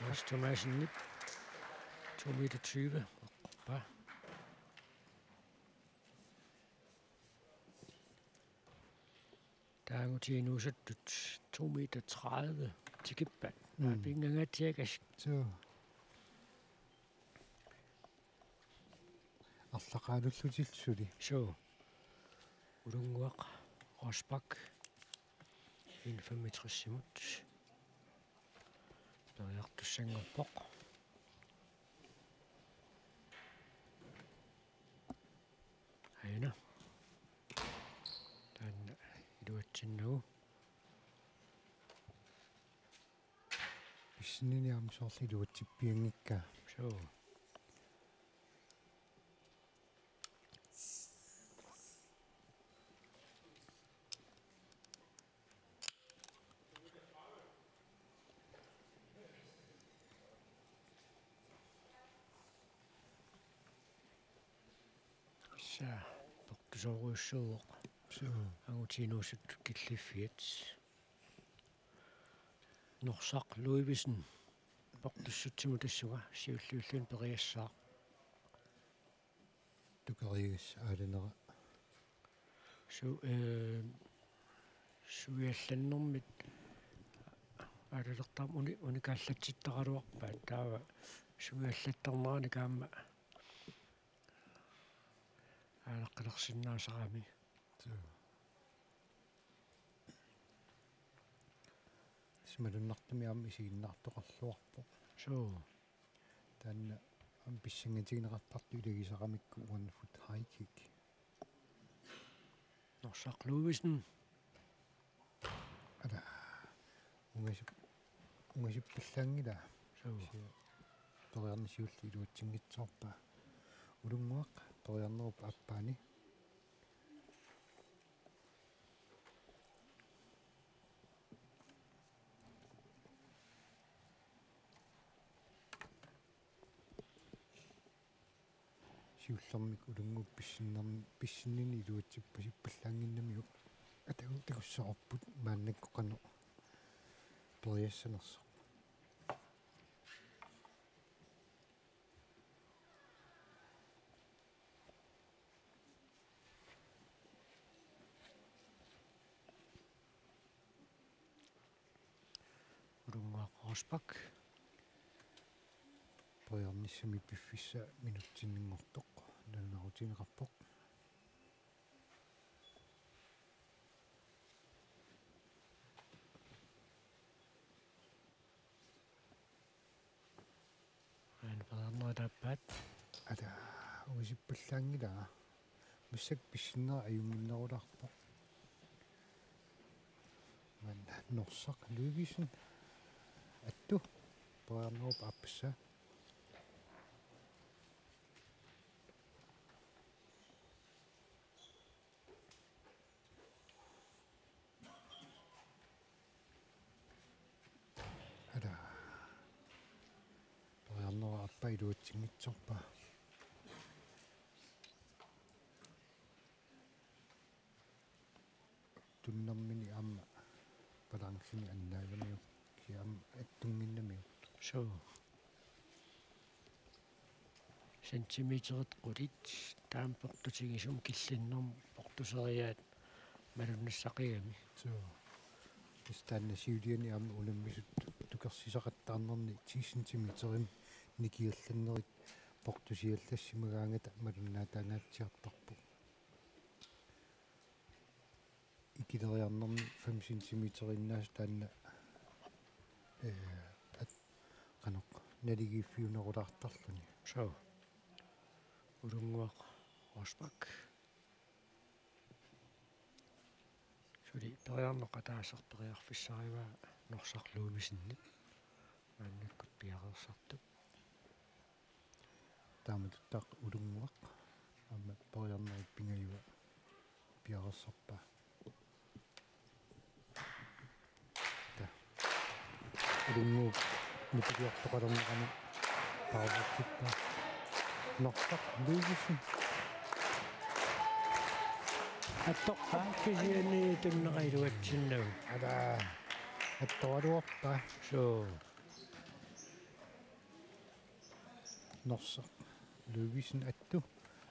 Mads Thomassenip to meter tyve. Paa. Taanguti inuusuttut to meter tredive tikippaat. Mm. Pinngangaatsiakasik. Suu. Arlaqaalullutillu suli. Suu. Ulunnguaq Rosbach N femogtres-imut periartussanngorpoq. Aana. Taanna iluatsinnagu. Pissinini aamma soorlu iluatsippianngikkaa. Suu. Tassa portusoorujussuuvoq. Suu. Angutit inuusuttut killiffiat. Norsaq Ludvigsen portussutsimut tassunga siulliulluni periassaaq. Tukeriigassaq aalanera. Su-, eh, suiallannermit aalalertarmat uni-, unikaallatsittaraluarpaat, taava suiallattarneranik aamma aalaqqilersinnaasarami. Suu. Tassa malunnartumik aamma isiginnaartoqarluarpoq. Suu. Taanna aamma pissanngatigineqartartoq ilagisaramikku one foot high kick. Norsaq Ludvigsen. Ala. Ungasip-, ungasippallaanngilaa. Suu. Kisianni periarneq siulleq iluatsinngitsoorpaa. Ulunnguaq periarnerup aappaani. Siullermik Ulunnguup pissinnerm-, pissinnini iluatsippasippallaannginnamiuk atagu takussavarput maannakkut qanoq periassanersoq. Ulunnguaq Rosbach. Periarnissamik piffissaq minutsinninngortoq nalunaarutigineqarpoq. Aana periarnerup aappaat. Ala, ungasippallaanngilaa. Massakkut pissinneq ajunnginnerulaarpoq. Maanna Norsaq Ludvigsen. Attu. Periarnerup aappassaa. Ala. Periarnerup aappaa iluatsinngitsoorpaa. Tunnermini aamma balanceni annaagamiuk, kisianni aamma attunnginnamiuk. Suu. Centimeterit qulit taama portutigisumik killinnermut portuseriaat malunnissaqigami. Suu. Tassa taanna siuliani aamma unammisut tukersisaqattaarnerni ti centimeterimik nikiallannerit portusiallassimagaangata malunnaataangaatsiartarpoq. Et kileriarnermi fem centimeteriinnaasut taanna, ee, at-, qanoq naligiiffiunerulaartarluni. Suu. Ulunnguaq Rosbach. Suli periarneq ataaseq periarfissarivaa Norsaq Ludvigsenip. Maannakkut piareersartut. Taamatuttaaq Ulunnguaq aamma periarnerit pingajuat piareersarpaa. Ta. Ulunnguup nipiliortoqalernerani paarlatsippaa. Norsaq Ludvigsen. Attoqqaa kisianni tunneqaruatsinnagu. Ala. Attoraluarpaa. Suu. Norsaq Ludvigsen attu.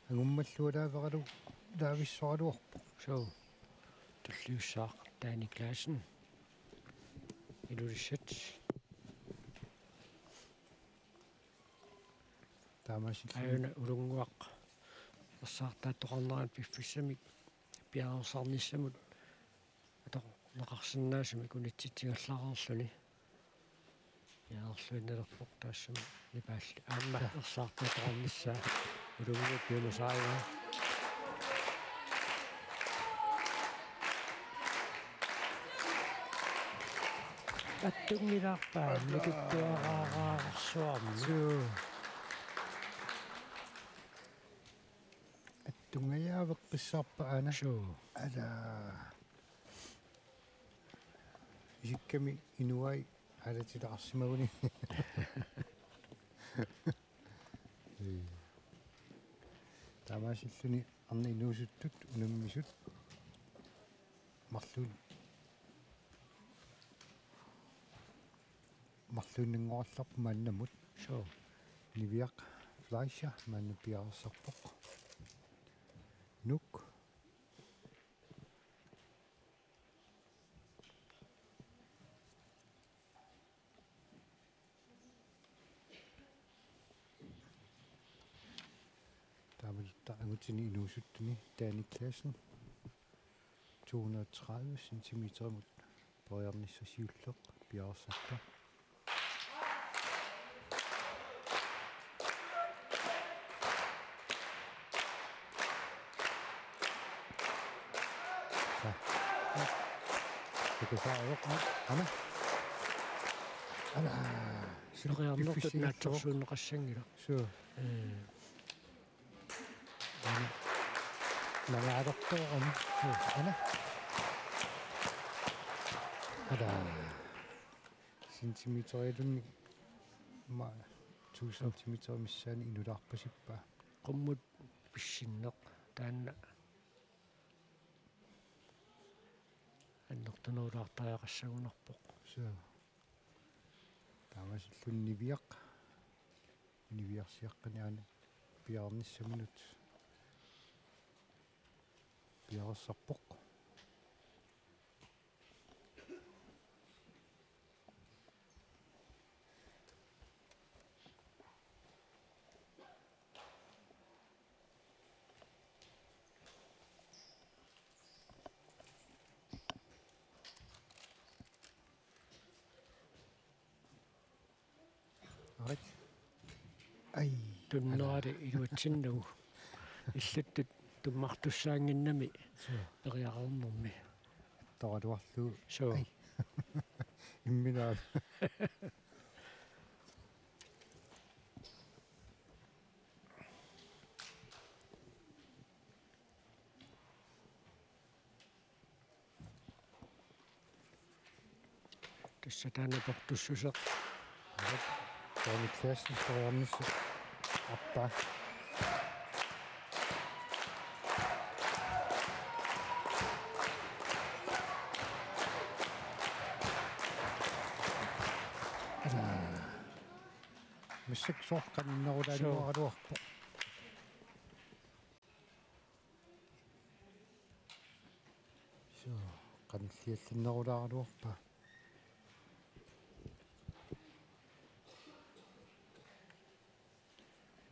Angummallualaaveralu laavissoraluarpoq. Suu. Tulliussaaq Dani Clausen. Ilulissat. Taamaasillutik. Aajuna Ulunnguaq. Ersaartaattoqarneranut piffissamik piareersarnissamut. Atorneqarsinnaasumik unitsitsigallareerluni. Piareerluinnalerpoq taassuma nipaalli. Aamma ersaartaattoqarnissaa Ulunnguup piumasarigaa. Attunngilaarpaa nikittuaraarsuarmi. Suu. Attunngajaaveqqissaarpa aana. Suu. Ala. Isikkami inuai aalatilaarsimaguni. Ee. Taamaasilluni arnat inuusuttut unammisut marluun-, marluinnanngorallarput maannamut. Suu. Niviaq Fleischer maanna piareersarpoq. Nuuk. Taamatuttaaq angutini inuusuttuni Dani Clausen to hundrede og tredive centimeterimut periarnissaq siulleq piareersarpoq. Sa. Takusaavoq. Aana. Aana. Periarnertut piffissaq naatsorsuunneqassanngilaq. Suu. Ee. Aana. Nangaalertoorami. Suu. Aana. Aana. Centimeteriluunniit aamma to centimeter missaani inulaarpasippaa. Qummut pissinneq taanna annertunerulaartariaqassagunarpoq. Suu. Taamaasilluni Niviaq. Niviarsiaqqani aana piareernissaminut piareersarpoq. Right. Ai. Tunnerali iluatsinnagu. Illuttut tummartussaannginnami. Suu. Periareernermi. Toraluarlugu. Suu. Ai. Imminaat. Tassa taanna portussuseq. Taanna klassisk periarnissaq. Appa. Massakkut soorlu qaninnarulaannguaraluarpoq. Suu, qanilliallannerulaaraluarpaa.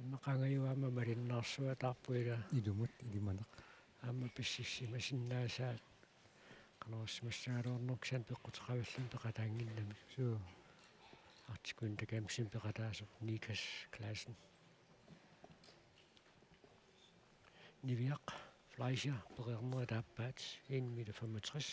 Immaqa angajua aamma malinnaarsuataarpoq ila. Ilumut, ilimanaq. Aamma pississimasinnaasaat. Norsimassagaluarnermi kisianni peqquteqavilluni peqataannginnami. Suu. Arctic Winter Gamesimi peqataasoq Nikas Clausen. Niviaq Fleischer periarnerat aappaat en meter femogtres.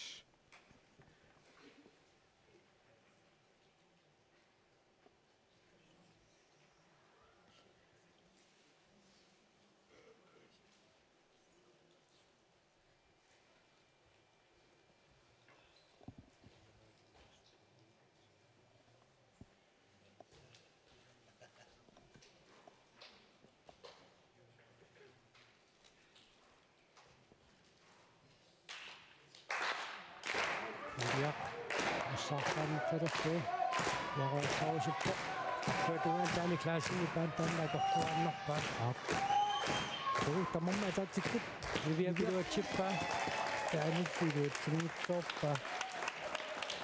Niviaq. Assaartaanitsalersi. Jakob Sausuppo. Arsuatungaan Taani Clausen ipaat taanna atorluarnerpaat. Aap. Tuu tamarmik ataatsikkut. Niviaq iluatsippaa. Taani iluatsinngitsoorpaa.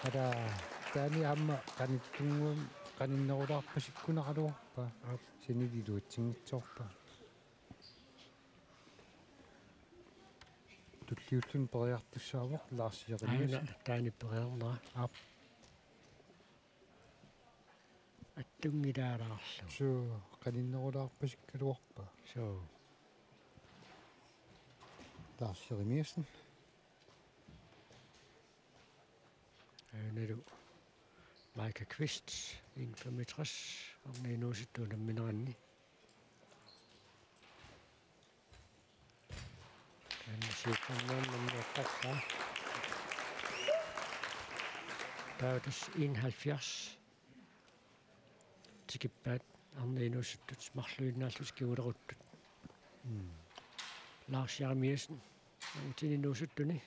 Ada Taani aamma qanittunnguamik qaninnerulaarpasikkunaraluarpaa. Aap. Sinili iluatsinngitsoorpaa. Tulliulluni periartussaavoq Lars Jeremiassen. Aana Taani periarnera. Aap. Attunngilaalaarlugu. Suu, qaninnerulaarpasikkaluarpaa. Suu. Lars Jeremiassen. Aanalu Maika Kvist, en femogtres, arnat inuusuttut unammineranni. Taanna siullernaanut nammineqarpaa. Taava tassa enoghalvfjerds tikippaat arnat inuusuttut marluinnaallutik kinguleruttut. Mm. Lars Jeremiassen, angutini inuusuttuni.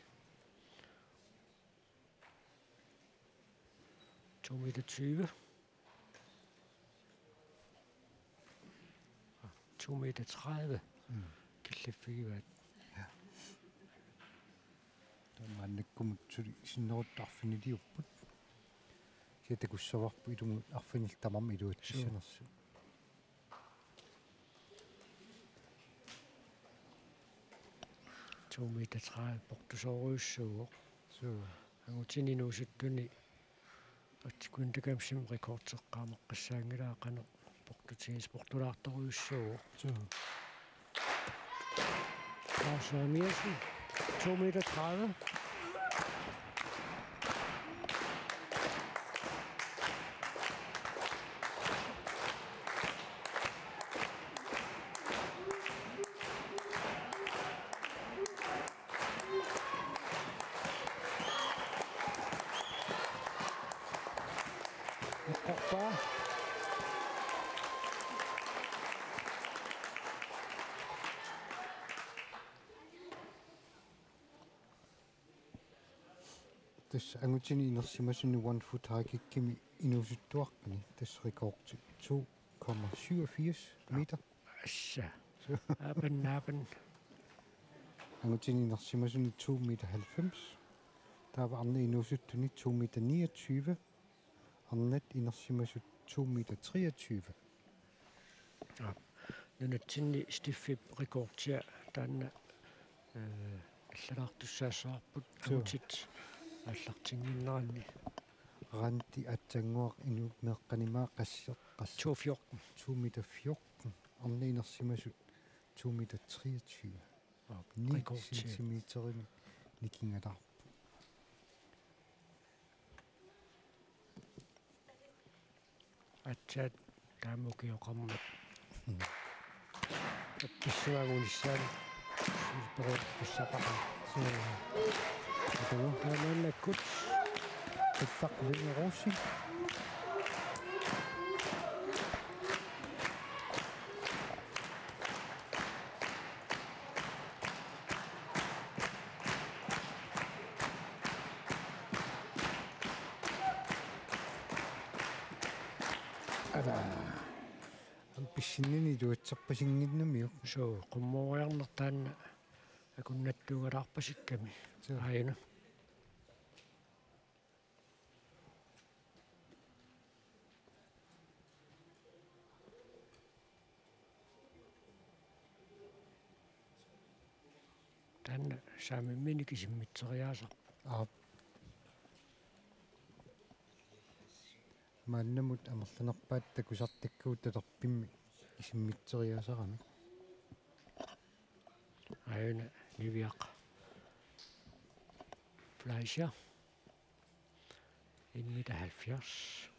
To meter tyve. To meter tredive. Mm. Killiffigivaat. Ja. Taamaannakkumut suli sinneruttoq arfiniliupput. Kisianni takussavarput ilumut arfinillit tamarmik iluatsissanersut. Suu. To meter tredive portusoorujussuuvoq. Suu. Angutini inuusuttuni Arctic Winter Gamesimi rekordeqqaaqqissaanngilaa qanoq portutigisoq portulaartorujussuuvoq. Suu. Lars Jeremiassen, to meter tredive. Eqqorpaa. Tassa angutini inersimasuni one foot high kickimi inuusuttuaqqani tassa rekordi to komma syvogfirs meter. Assa. Aapan, aapan. Angutini inersimasuni to meter halvfems. Taava arnat inuusuttuni to meter niogtyve. Arnat inersimasut to meter treogtyve. Aap. Nunatsinni Stiffip rekordia taanna, eh, allalaartussaassavarput. Suu. Angutit aallartinnginneranni. Randi Atsannguaq Inuup meeqqanimmaat qasseq, qasseq. To fjorten. To meter fjorten. Arnat inersimasut to meter treogtyve. Aap, ni rekordia. Centimeterimik nikingalaarpoq. Aatsaat taama ukioqarmat. Tappissavaagut unissaani. Periarfissaqaqa. Suu. Taamaannakkut. Tuffaq Lynge Rosing. Ala. Aamma pissinninni iluatserpasinnginnamiuk. Suu, qummooriarneq taanna akunnattuugalaarpasikkami. Suu. Aajuna. Taanna saamimminik isimmitseriaasarpoq. Aap. Maannamut amerlanerpaat takusartakkagut talerpimmik isimmitseriaasaramik. Aana Niviaq Fleischer. En meter halvfjerds.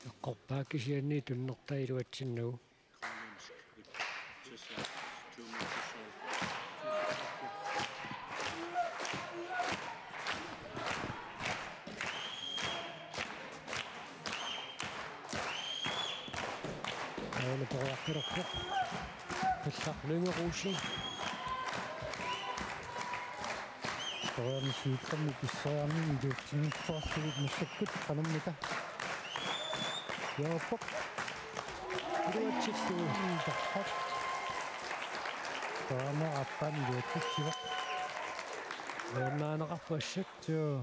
Eqqorpaa kisianni tunnertaa iluatsinnagu. Aana periarfilerpoq. Pallaq Lynge Rosing. Periarfissarmi pissariarnermi iluatsinngitsoorlugit massakkut qanormita. Jaappoq. Iluatsillugu. Tarpat. Taama appan iluatsitsivoq. Nuannaaneqarpoq assut. Joo.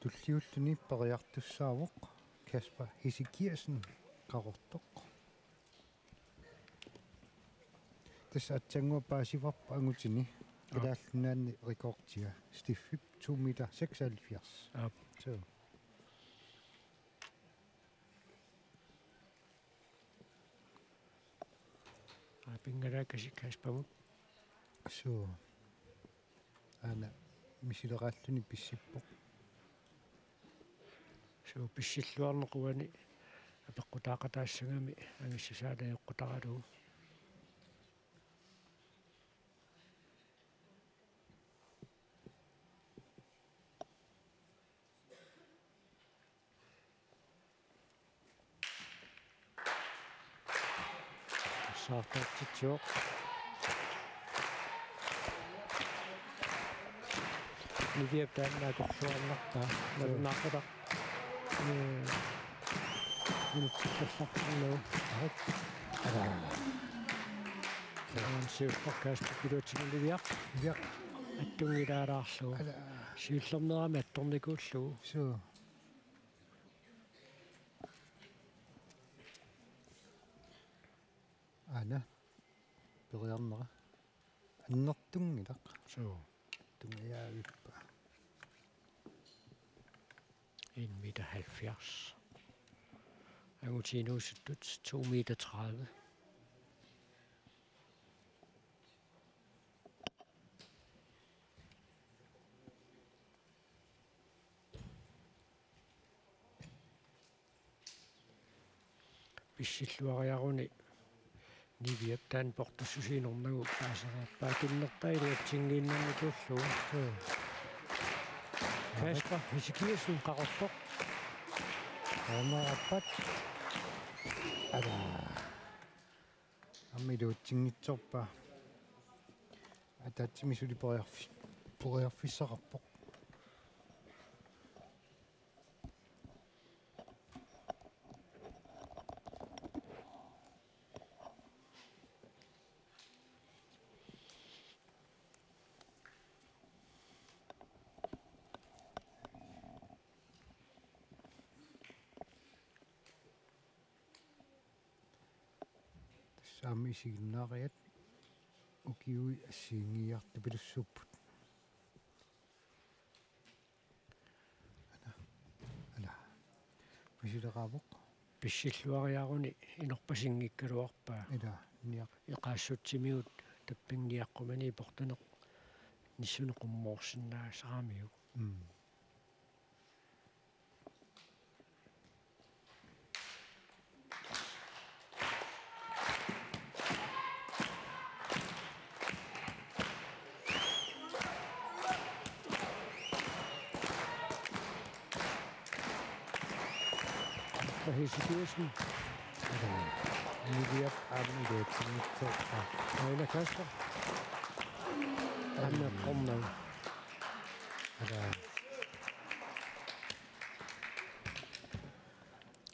Tulliulluni periartussaavoq Kasper Ezekiassen, Qaqortoq. Tassa aatsaannguaq paasivarput angutini. Aap. Kalaallit Nunaanni rekordia. Stiffip to meter seksoghalvfjerds. Aap. Så. Aa, pinngalaakasi Kaspermut. Suu. Aana misileqaalluni pissippoq. Suu, pissilluarneq uani apeqqutaaqataassagami angissusaa ajoqutaralugu. Saartortitsivoq. Niviap taanna atorluarnertaa. Joo. Nalunaaqutaq. Ee, minutsit tallartillugu. Aha. Taanna siullerpaaq Kasper iluatsinngilaq Niviaq. Niviaq. Attunngilaalaarlugu. Ala. Siullernerami attornikuullugu. Suu. Aana. Periarnera. Annertunngilaq. Suu. Tungajaavippa. En meter halvfjerds. Angutit inuusuttut to meter tredive. Pissilluariaruni Niviap taanna portussusiinernagu paasereerpaa, tunnertaa iluatsinngiinnarnikuullugu. Joo. Kasper Ezekiassen, Qaqortoq. Aamma appat. Ala. Aamma iluatsinngitsoorpaa. Ataatsimik suli periarfi-, periarfissaqarpoq. Tassa aamma isiginnaariat ukiui assigiinngiiartupilussuupput. Ala. Ala. Pisileqaavoq. Pissilluariaruni inorpasinngikkaluarpaa. Ila, niaq. Eqaassutsimigut tappinniaqqumani portuneq nissuneq qummoorsinnaasaramiuk. Mm. Ezekiassen. Niviap aamma iluatsinngitsoorpaa. Aana Kasper. Aamma eqqornagu.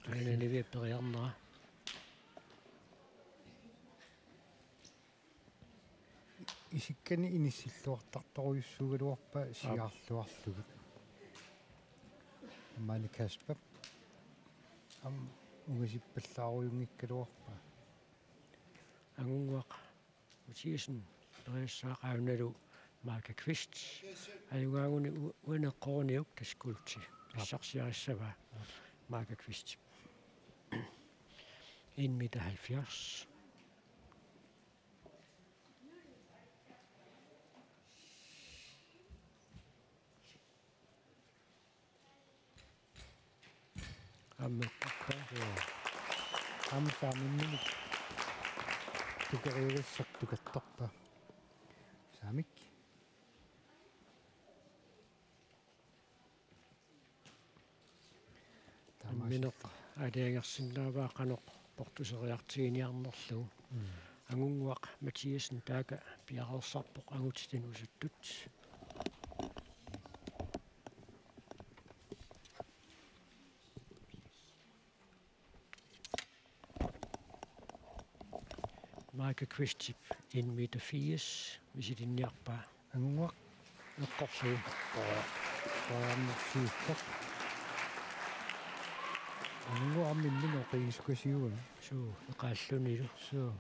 Aana Niviap periarnera. Isikkani inissilluartartorujussuugaluarpaa. Aap. Siaarluarlugit. Maani Kasper. Ungasippallaarujunngikkaluarpaa. Angunnguaq Mathiassen periassaaq aammalu Mika Kvist. Ajugaaguni u-, uani eqqoruniuk tassa guldit. Aap. Pissarsiarissavaa Mika Kvist. En meter halvfjerds. Aamma eqqorpaa. Joo. Aamma saamimminik tukeriagassaq tukertarpaa. Saamik. Taamaasilluni. Nammineq aalajangersinnaavaa qanoq portuseriartiginiarnerlugu. Mm. Angunnguaq Mathiassen taakku piareersarpoq angutit inuusuttut. Mika Kvistip en meter firs misilinniarpaa. Angunnguaq. Eqqorlugu. Aa, aa, siulleq. Angunnguaq aamma imminut oqigisukasiugami. Suu, eqaallunilu. Suu.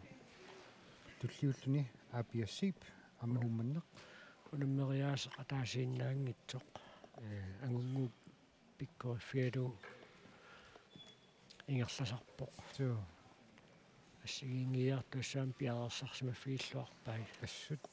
Tulliulluni A P S C-p aamma uummanneq. Unammeriaaseq ataasiinnaanngitsoq. Ee, Angunnguup pikkoriffigalugu ingerlasarpoq. Suu. Assigiinngiiartussaammik piareersarsimaffigilluarpai. Assut.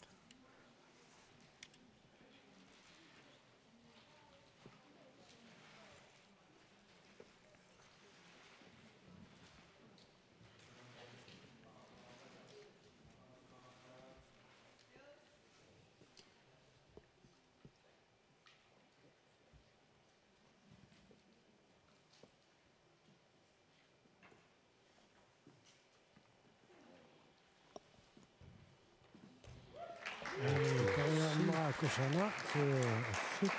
Ee, kariarmaa kusanaq, ee, assut.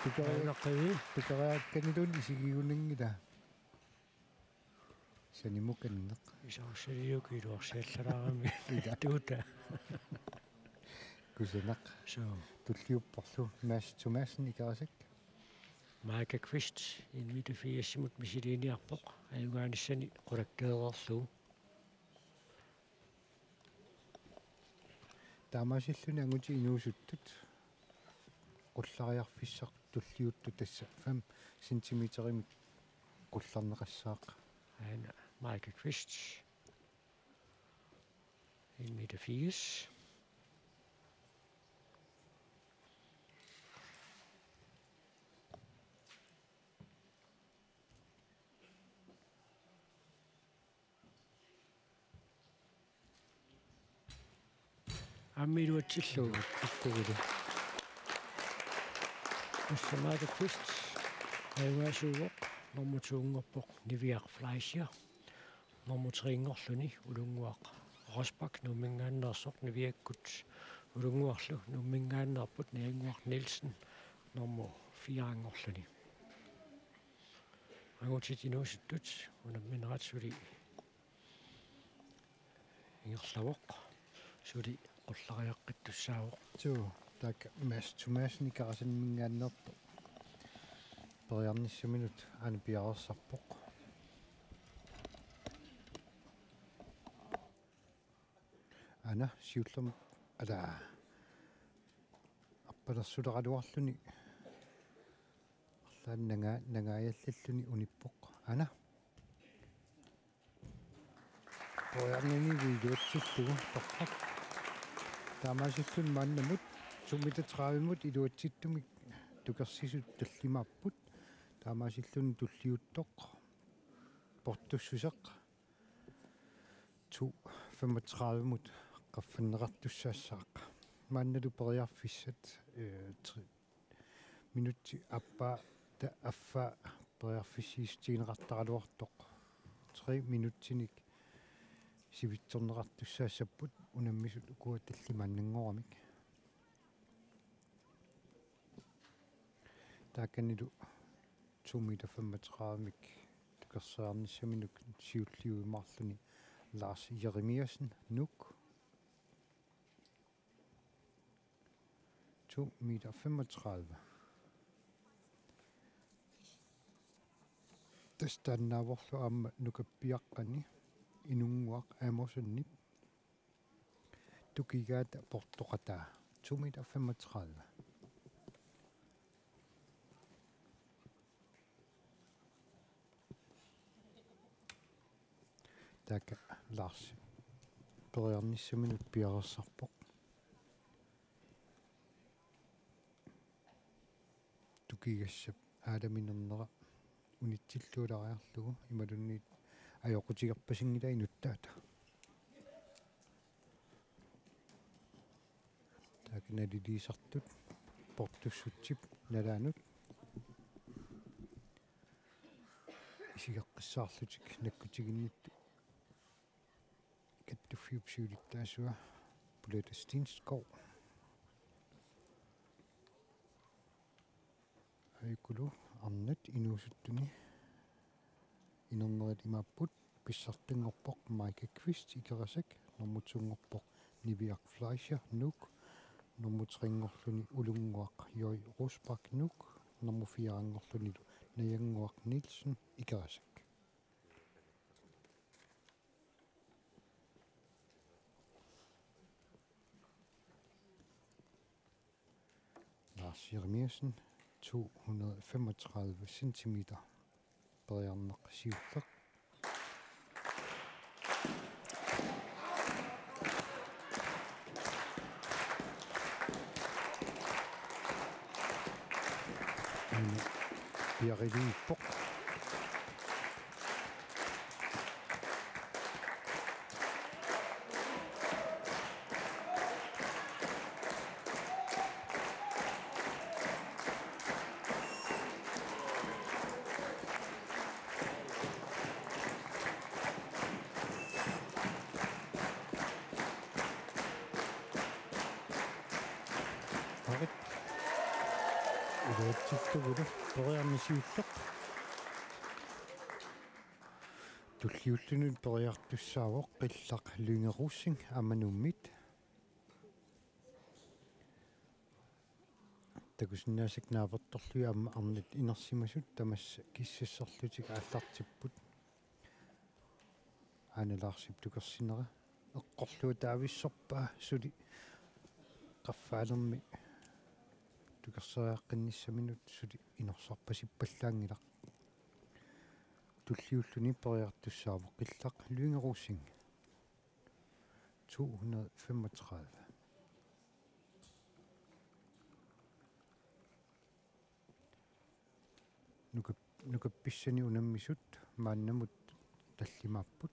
Tukari-, Aanaqivi. Tukariakkaniluunniit isigigunanngilaq. Sanimut kanneq. Isarussaliuk iluarsiallalaarami. Ila. Tuuta. Kusanaq. Suu. Tulliupporlu Mads Thomassen Ikerasak. Mika Kvist en meter firsimut misilinniarpoq. Ajugaanissani qulakkeereerlugu. Taamaasilluni angutit inuusuttut qullariarfissaq tulliuttoq tassa fem centimeterimik qullarneqassaaq. Aana Mika Kvist. En meter firs. Aamma iluatsillugu. Iluatsillugulu. Tassa Mika Kvist ajugaasuuvoq, nummer to-nngorpoq Niviaq Fleischer, nummer tre-nngorluni Ulunnguaq Rosbach Nuumminngaanneersoq, Niviakkut Ulunnguarlu Nuumminngaanneerput, Niviaq Nielsen nummer fire-nngorluni. Angutit inuusuttut unamminerat suli ingerlavoq, suli qullariaqqittussaavoq. Suu, taakku Mads Thomassen Ikerasaniminngaanneerpoq. Periarnissaminut aana piareersarpoq. Aana siullermik, ala, arpalersuleraluarluni arlaannik nanga-, nangaajallalluni unippoq. Aana. Periarnini iluatsillugu torrak. Taamaasilluni maannamut to meter tredive-mut iluatsittumik tukersisut tallimaapput. Taamaasilluni tulliuttoq portussuseq to femogtredive-mut qaffanneqartussaassaaq. Maannalu periarfissat, eh, tre minutsit aappaa ta-, affaa periarfissiissutigineqartaraluartoq. Tre minutsinik sivitsorneqartussaassapput unammisut ukua tallimaannanngoramik. Taakkanilu to meter femogtredive-mik tukerseriarnissaminut siulliuimaarluni Lars Jeremiassen, Nuuk. To meter femogtredive. Tassa taannaavorlu aamma nukappiaqqani Inunnguaq Amosonip tukigaata portoqataa. To meter femogtredive. Taakku Lars periarnissaminut piareersarpoq. Tukigassap aallaminernera unitsilluulaariarlugu imaluunniit ajoqutigerpasinngilai nuttaata. Taakku naliliisartut portussutsip nalaanut isigeqqissaarlutik nakkutiginnittut kattuffiup siulittaasua Bolette Stenskov. Aajukulu arnat inuusuttuni inernerit imaapput: pissartanngorpoq Maika Kvist, Ikerasak, nummer to-nngorpoq Niviaq Fleischer, Nuuk, nummer tre-nngorluni Ulunnguaq Joi Rosbach, Nuuk, nummer fire-nngorlunilu Najannguaq Nielsen, Ikerasak. Lars Jeremiassen, to hundrede femogtredive centimeter. Periarneq siulleq. Aana piareerpoq. Arit. Iluatsittugut periarneq siulleq. Tulliulluni periartussaavoq Qillaq Lynge Rosing Amanummit. Takusinnaasakkut naapertorlugit aamma arnat inersimasut tamassa kissassarlutik aallartipput. Aana Larsip tukersinera eqqorluataavissorpaa suli qaffaalermi tukerseriaqqinnissaminut suli inorsarpasippallaanngilaq. Tulliulluni periartussaavoq Qillaq Lynge Rosing. To hundrede femogtredive. Nukap-, nukappissani unammisut maannamut tallimaapput.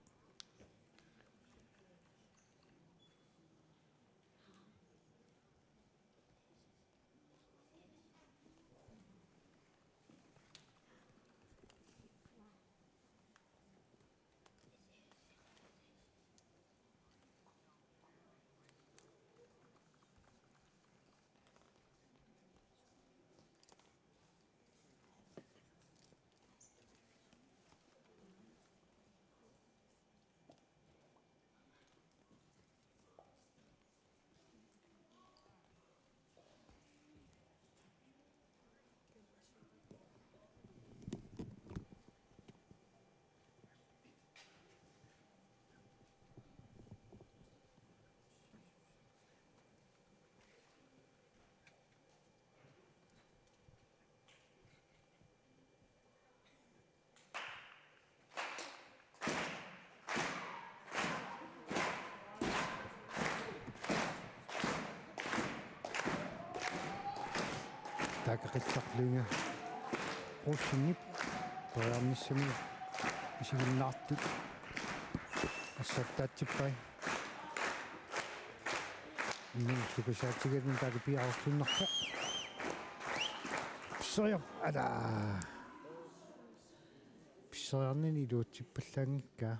Taakku Qillaq Lynge Rosingip periarnissamut isiginnaartut assaattaatsippai. Inuusukasaatsigaluni taakku piareerluinnarpoq. Pisseriarpoq, ala. Pisseriarnini iluatsippallaanngikkaa.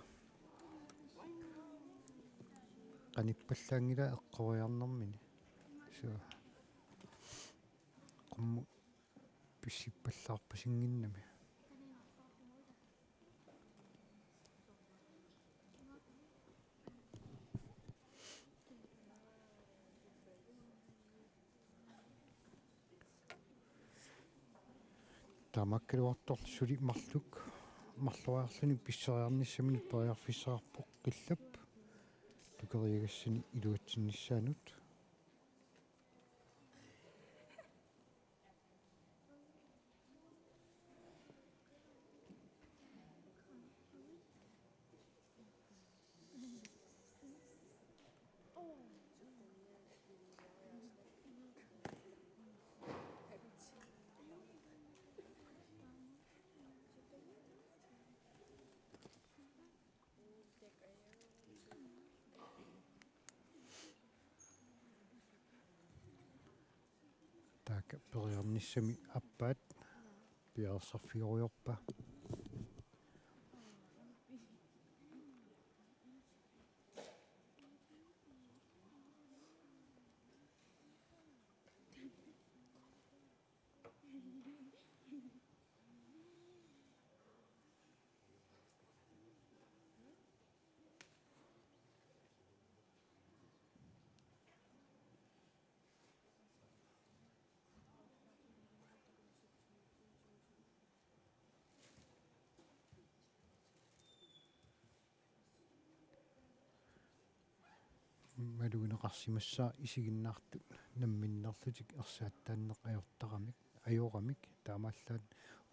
Qanippallaanngilaa eqqoriarnermini. Suu. Qummut pissippallaarpasinnginnami. Tamakkiluartorlu suli marluk marloriarluni pisseriarnissaminut periarfissaqarpoq qillap tukeriagassani iluatsinnissaanut. Taakku periarnissami aappaat piareersarfigerujoorpaa. Malugineqarsimassaaq isiginnaartut namminnerlutik ersaattaanneq ajortaramik, ajoramik, taamaallaat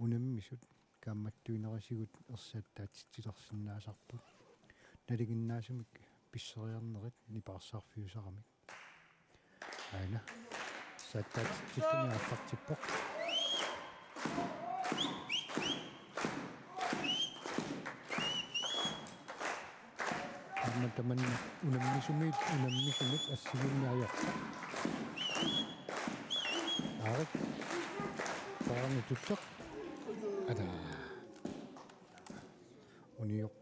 unammisut kaammattuinerisigut ersaattaatitsilersinnaasarput. Nalinginnaasumik pisseriarnerit nipaarsaarfiusaramik. Aana. Ersaattaatitsilluni aallartippoq. Aamma tamanna unammisumiit unammisumut assigiinnaajarpoq. Aarik. Paarani tulleq. Ataa. Unioq.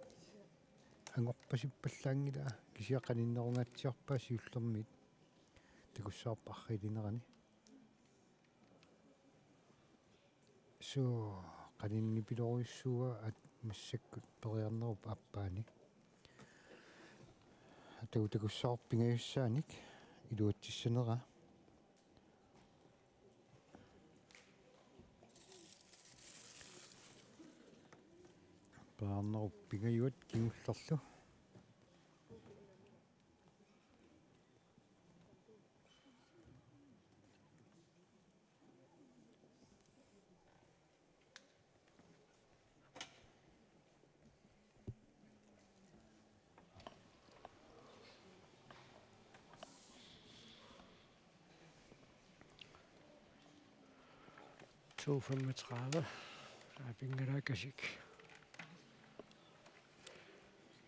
Angorpasippallaanngilaa, kisianni qaninnerungaatsiarpaa siullermiit. Takussavarput arriilinerani. Suu, qaninnipiloorujussuuaat massakkut periarnerup aappaani. Atagu takussavarput pingajussaanik iluatsissaneraa. Periarnerup pingajuat kingullerlu. To femogtredive. Aapinngalaa Kasik.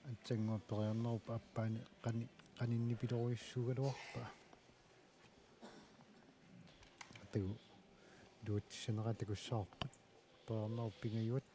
Aatsaannguaq periarnerup aappaani qani-, qaninnipiloorujussuugaluarpaa. Atagu iluatsissaneraa takussavarput. Periarnerup pingajuat.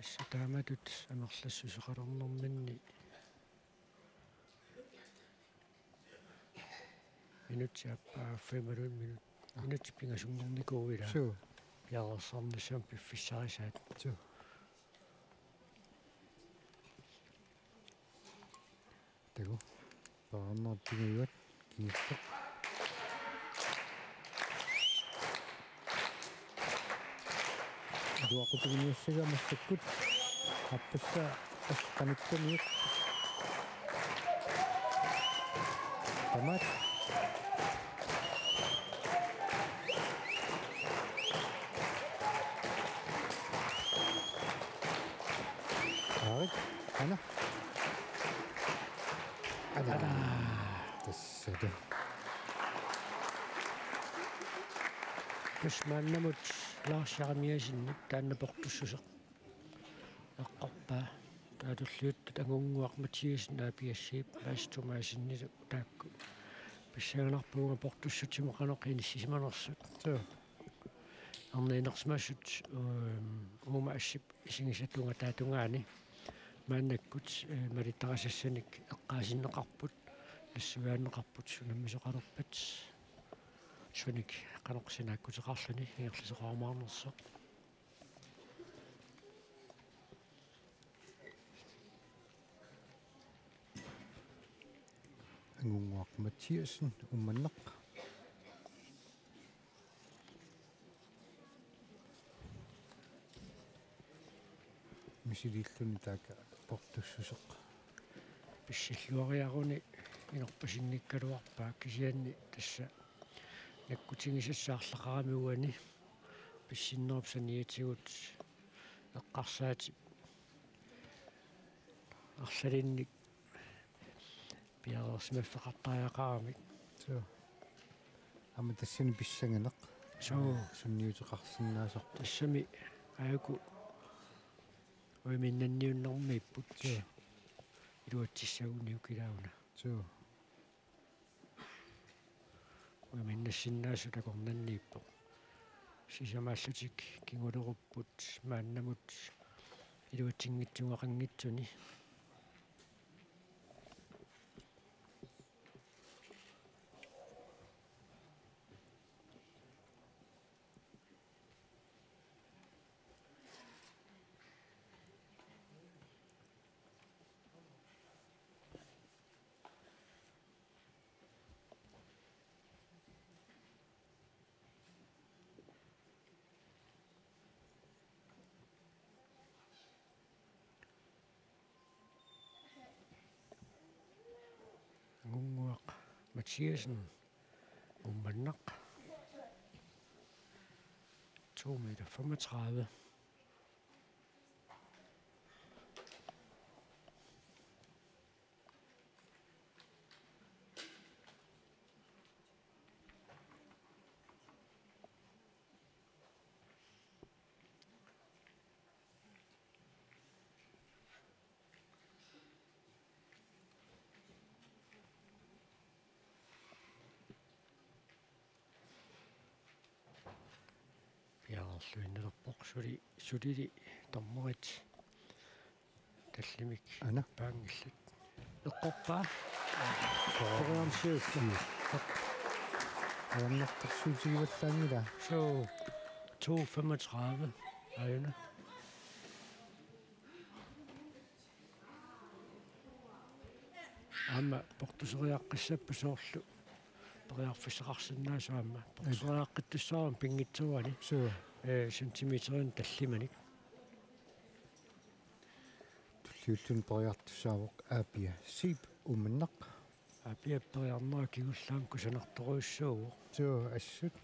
Tassa taamatut amerlassuseqalernerminni minutsit aappaa femogtyve minut. Minutsit pingasunngornikuuvoq ilaa. Suu. Piareersarnissamut piffissarisaat. Suu. Taku. Periarnerup pingajuat kingulleq. Iluaqutigunissagaa massakkut. Aappassaa assut qanittamiuk. Tamaat. Aarik, aana. Aana. Aana. Tassatu. Tassa maannamut Lars Jeremiassenip taanna portussuseq eqqorpaa. Taava tulliuttut Angunnguaq Mathiassen A P S-ip Mads Thomassenilu taakku. Pissanganarpoq uunga portussutsimu qanoq inissisimanersut. Suu. Erniinersimasut, ehm, uuma assip isigisatuunga taatungaani maannakkut, eh, malittarisassanik eqqaasinneqarput, nassuiaanneqarput unammisoqalerpat sunik qanoq sinaakkuteqarluni ingerlasoqarumaarnersoq. Angunnguaq Mathiassen, Uummannaq. Misiliilluni taakku portussuseq. Pissilluariaruni inorpasinngikkaluarpaa kisianni tassa nakkutigisassaq arlaqarami uani pissinnerup saniatigut eqqarsaatip arlalinnik piareersimaffeqartariaqaramik. Suu. Aamma tassani pissanganaq. Suu. Sunniuteqarsinnaasarpoq. Tassami aajuku uiminnanniunnermiipput. Suu. Iluatsissaguni ukilauna. Suu. Uiminnassinnaasut akornanniippoq. Sisamaallutik kingulerupput maannamut iluatsinngitsuunngaqanngitsuni. Angunnguaq Mathiassen, Uummannaq. To meter femogtredive. Piareerluinnalerpoq suli, sulili dommerit tallimik Aana. Paanngillat. Eqqorpaa. Suu. Periarsiussa. Ajornartorsiutigivallaanngilaa. Suu. To femogtredive. Aajuna. Aamma portuseriaqqissappat soorlu periarfissaqarsinnaasut aamma. Portuseriaqqittussaavoq pinngitsoorani. Suu. Ee, centimeterinik tallimanik. Tulliulluni periartussaavoq Aapia Zeeb, Uummannaq. Aapia periarnera kingullermik kusanartorujussuuvoq. Suu, assut.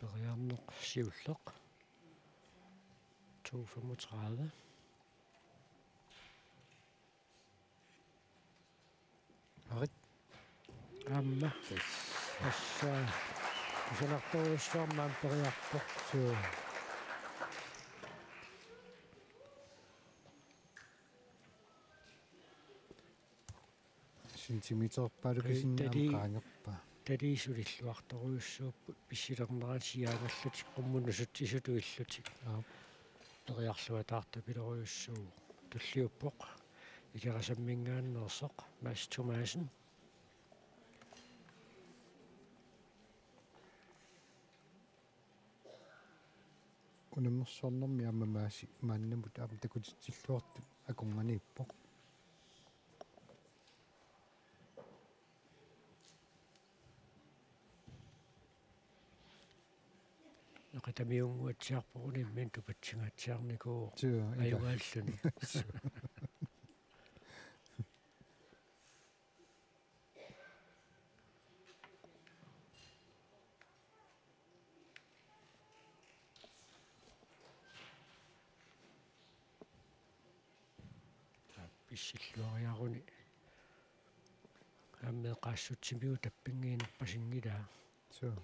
Periarneq siulleq. To femogtredive. Arit. Aamma. Yes. Tassa. Kusanartorujussuarmik aamma periarpoq. Suu. Centimeterpaalu kisianni aamma qaangerpaa. Talii sulilluartorujussuupput pissilernerani siaangallutik qummut nusutsisutut illutik. Aap. Periarluataartupilorujussuuvoq. Tulliuppoq Ikerasamminngaanneersoq Mads Thomassen. Unammersuarnermi aamma Maasi maannamut aamma takutitsilluartut akornanniippoq. Eqitamiunnguatsiarpoq unammineq tupatsingaatsiarnikuuvoq. Suu, ila. Ajugaalluni. Suu. Issilluariaruni. Aamma meeqqaassutsimigut tappinngiinerpasinngilaa. Suu.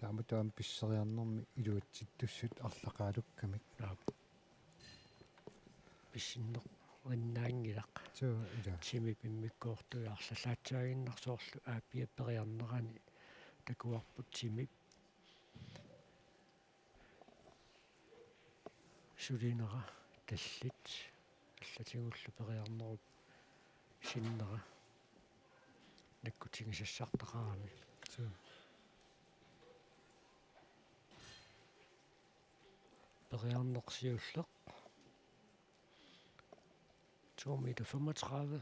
Taamatut aamma pisseriarnermi iluatsittussat arlaqaalukkamik. Aap. Pissinneqinnaanngilaq. Suu, ila. Timip immikkoortuiaarlallaatsaaginnarsoorlu aappiapperiarneq takuarput timip. Sulinera tallit allatigullu periarnerup sinnera nakkutigisassartaqarami. Suu. Periarneq siulleq. To meter femogtredive.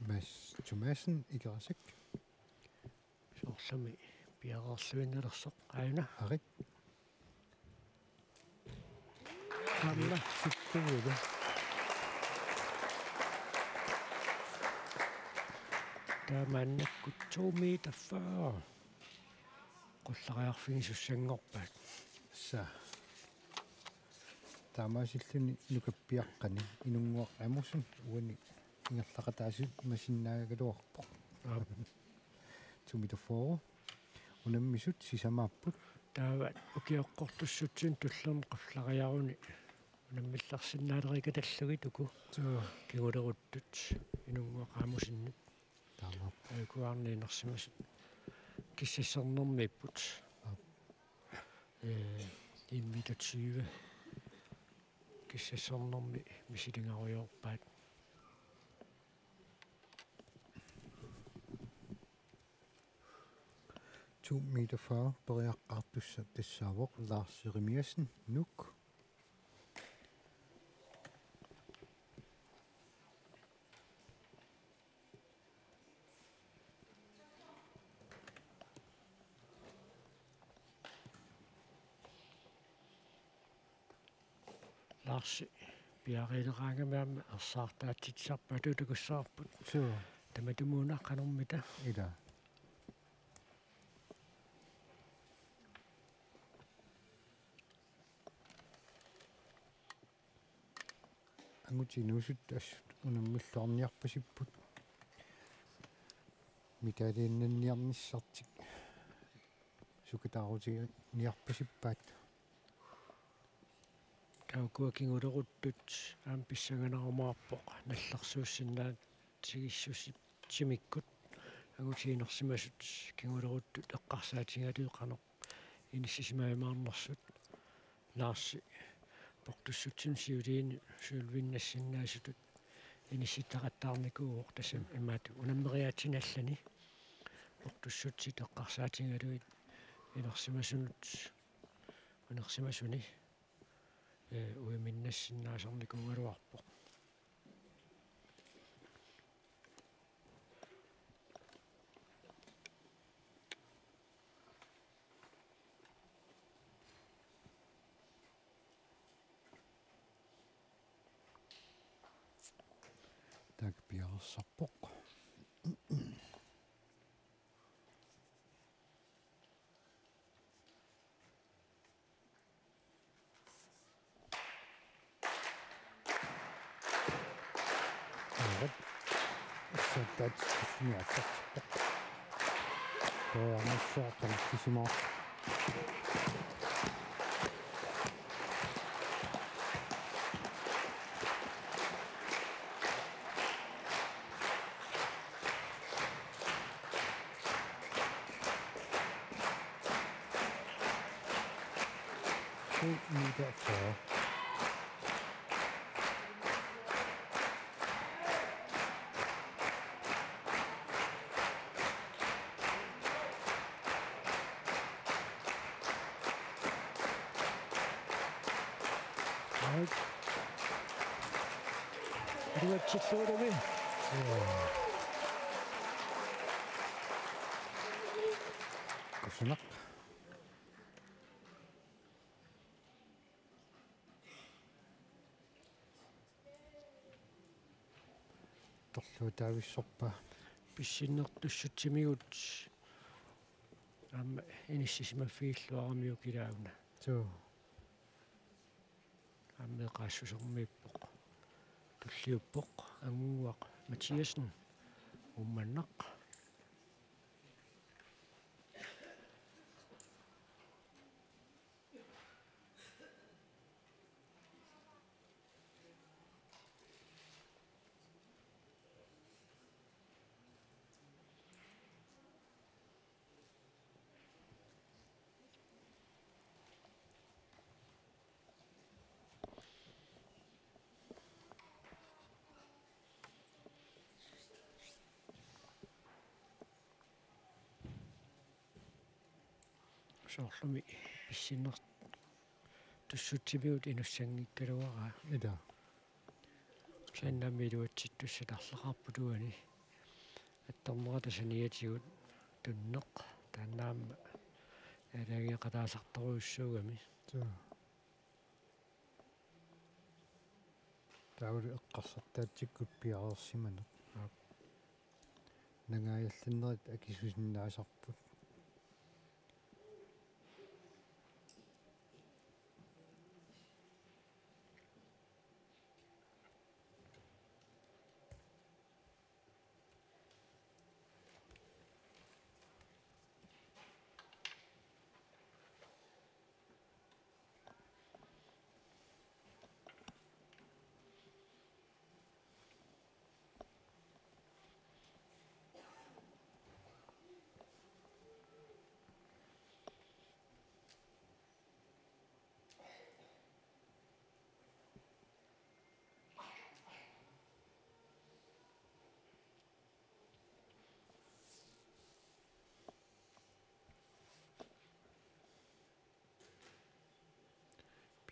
Mads Thomassen, Ikerasak. Soorlumi piareerluinnalersoq aajuna. Arik. Aamma. Sikkuulu. Taamaannakkut to meter fyrre. Qullariarfigisussanngorpaat. Sa. Taamaasilluni nukappiaqqani Inunnguaq Amussen uani ingerlaqataasimasinnaagaluarpoq. Aap. To meter fyrre. Unammisut sisamaapput. Taava ukioqqortussutsinni tullermi qullariaruni unammillersinnaalerikatallugit uku. Suu. Kinguleruttut Inunnguaq Amussenip. Taamaappoq. Aajuku aarniinersimasut. Kissassernermiipput. Aap. Ee, en meter tyve. Kissassernermi misiligarujoorpaat. To meter fyrre periaqqaartussaq tassaavoq Lars Jeremiassen, Nuuk. Larsi piareereraangami aamma ersaartaatsitsisarput atuutakkussaarput. Suu. Tamatumuuna qanormita. Ila. Angutit inuusuttut assut unammilluarniarpasipput. Medaljiinnanniarnissartik sukataarutiginiarpasippaat. Taava ukua kinguleruttut aamma pissanganarumaarpoq nallersuussinnaatisigissutsimikkut angutit inersimasut kinguleruttut eqqarsaatigalugit qanoq inissisimajumaarnersut. Larsi portussutsiminut siuliini sølvinnassinnaasutut inissittaqattaarnikuuvoq, tassami imaattoq unammeriaatsini allani portussutsit eqqarsaatigalugit inersimasunut, inersimasuni, ee, uiminnassinnaasornikuugaluarpoq. Taakku piareersarpoq. Aarit. Sattaat niakkaq. Periarnersuaq qanillisimaarpoq. To meter fyrre. Right. Iluatsilluarami. Kusanaq. Torluutaavissorpa? Pissinnertussutsimigut aamma inissisimaffigilluaramiuk ilaana. Suu. Aamma eqaassusermiippoq. Tulliuppoq Angunnguaq Mathiassen, Uummannaq. Soorlumi pissinnertussutsimigut inussanngikkaluaraa. Ila. Sannami iluatsittussat arlaqarput uani. Attornerata saniatigut Tunneq. Taanna aamma aalajangioqataasartorujussuugami. Suu. Taavalu eqqarsartaatsikkut piareersimaneq. Aap. Nangaajallannerit akisusinnaasarput.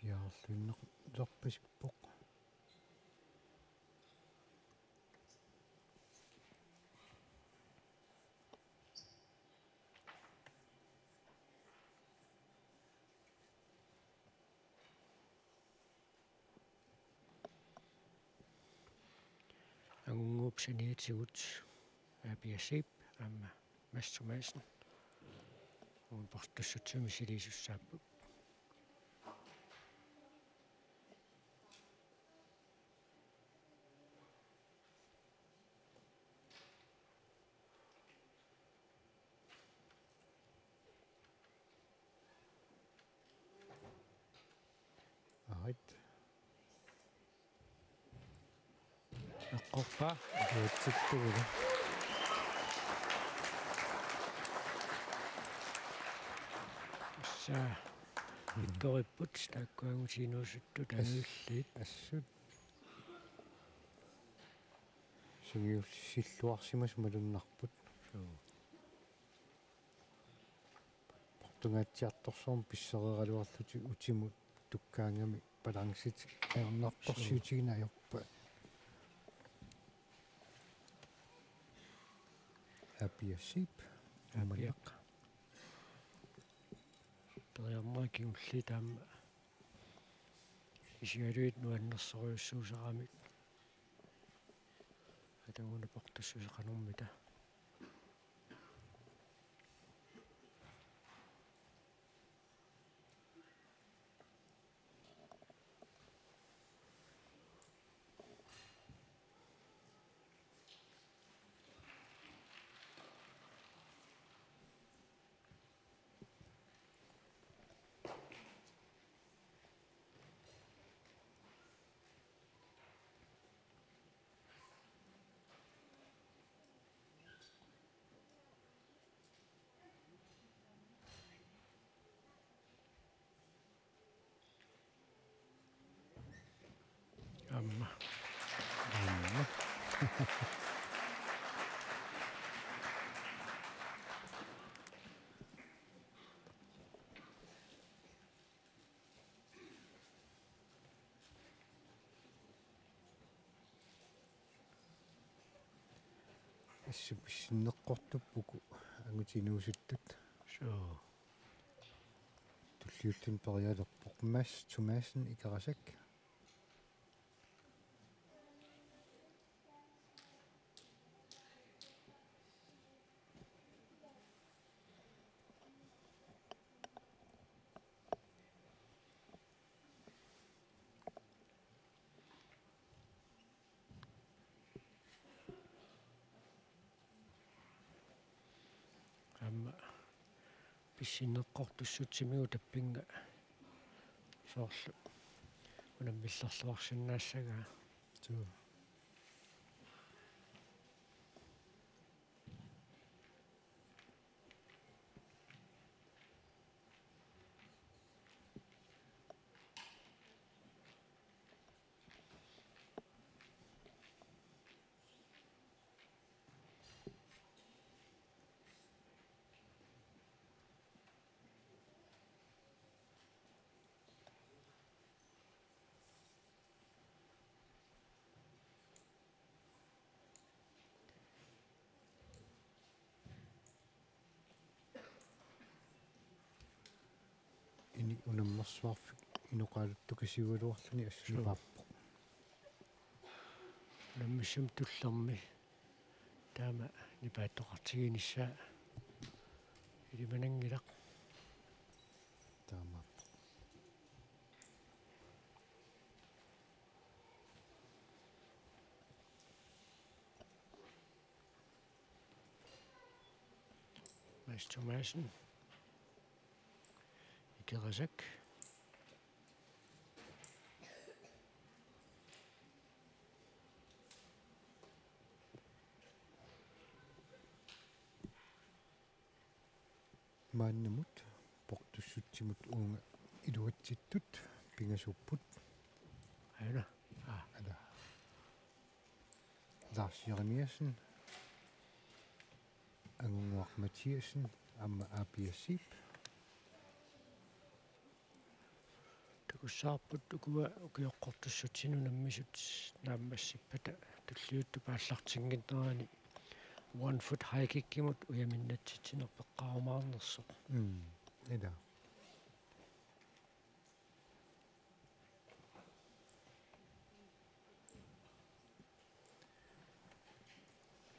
Piaarluinneq uterpasippoq. Angunnguup saniatigut Aapiassiip aamma Mads Thomassen uunportussutsumi misiliisussaapput. Ait. Eqqorpa. Utsittuula. Tassa. Ikkoripput taakkuagut inuusuttut anuilliit. Assut. Sungiussilluarsimasut malunnarput. Suu. Portungaatsiartorsuarmik pisseriaraluarlutik utimut tukkaangami balancit ajornartorsiutigineq ajorput. Aapiassiip. Aapiaq. Periarneq kingulliit aamma isigaluit nuannersorujussuusaramik. Ataguuna portussuseq qanormita. Aamma. Aamma. Assut pissinneqqortup uku angutit inuusuttut. Suu. Tulliulluni periarlerpoq Mads Thomassen Ikerasak. Aamma pissinneqqortussutsimigut tappinnga soorlu unammillerluarsinnaassagaa. Suu. Ini unammersuarfik inoqaaluttukasiugaluarluni assut Suu. Nipaarpoq. Unammissamut tullermi taama nipaattoqartiginissaa ilimananngilaq. Taamaappoq. Mads Thomassen. Ikerasak. Maannamut portussutsimut uunga iluatsittut pingasuupput. Aana. Aa. Ala. Lars Jeremiassen, Angunnguaq Mathiassen, aamma A P S-ip. Takussavarput ukua ukioqqortussutsinut unammisut naammassippata tulliuttup aallartinnginnerani one foot high kickimut ujaminnatsitsineq peqqaarumaarnersoq. Mm, ila.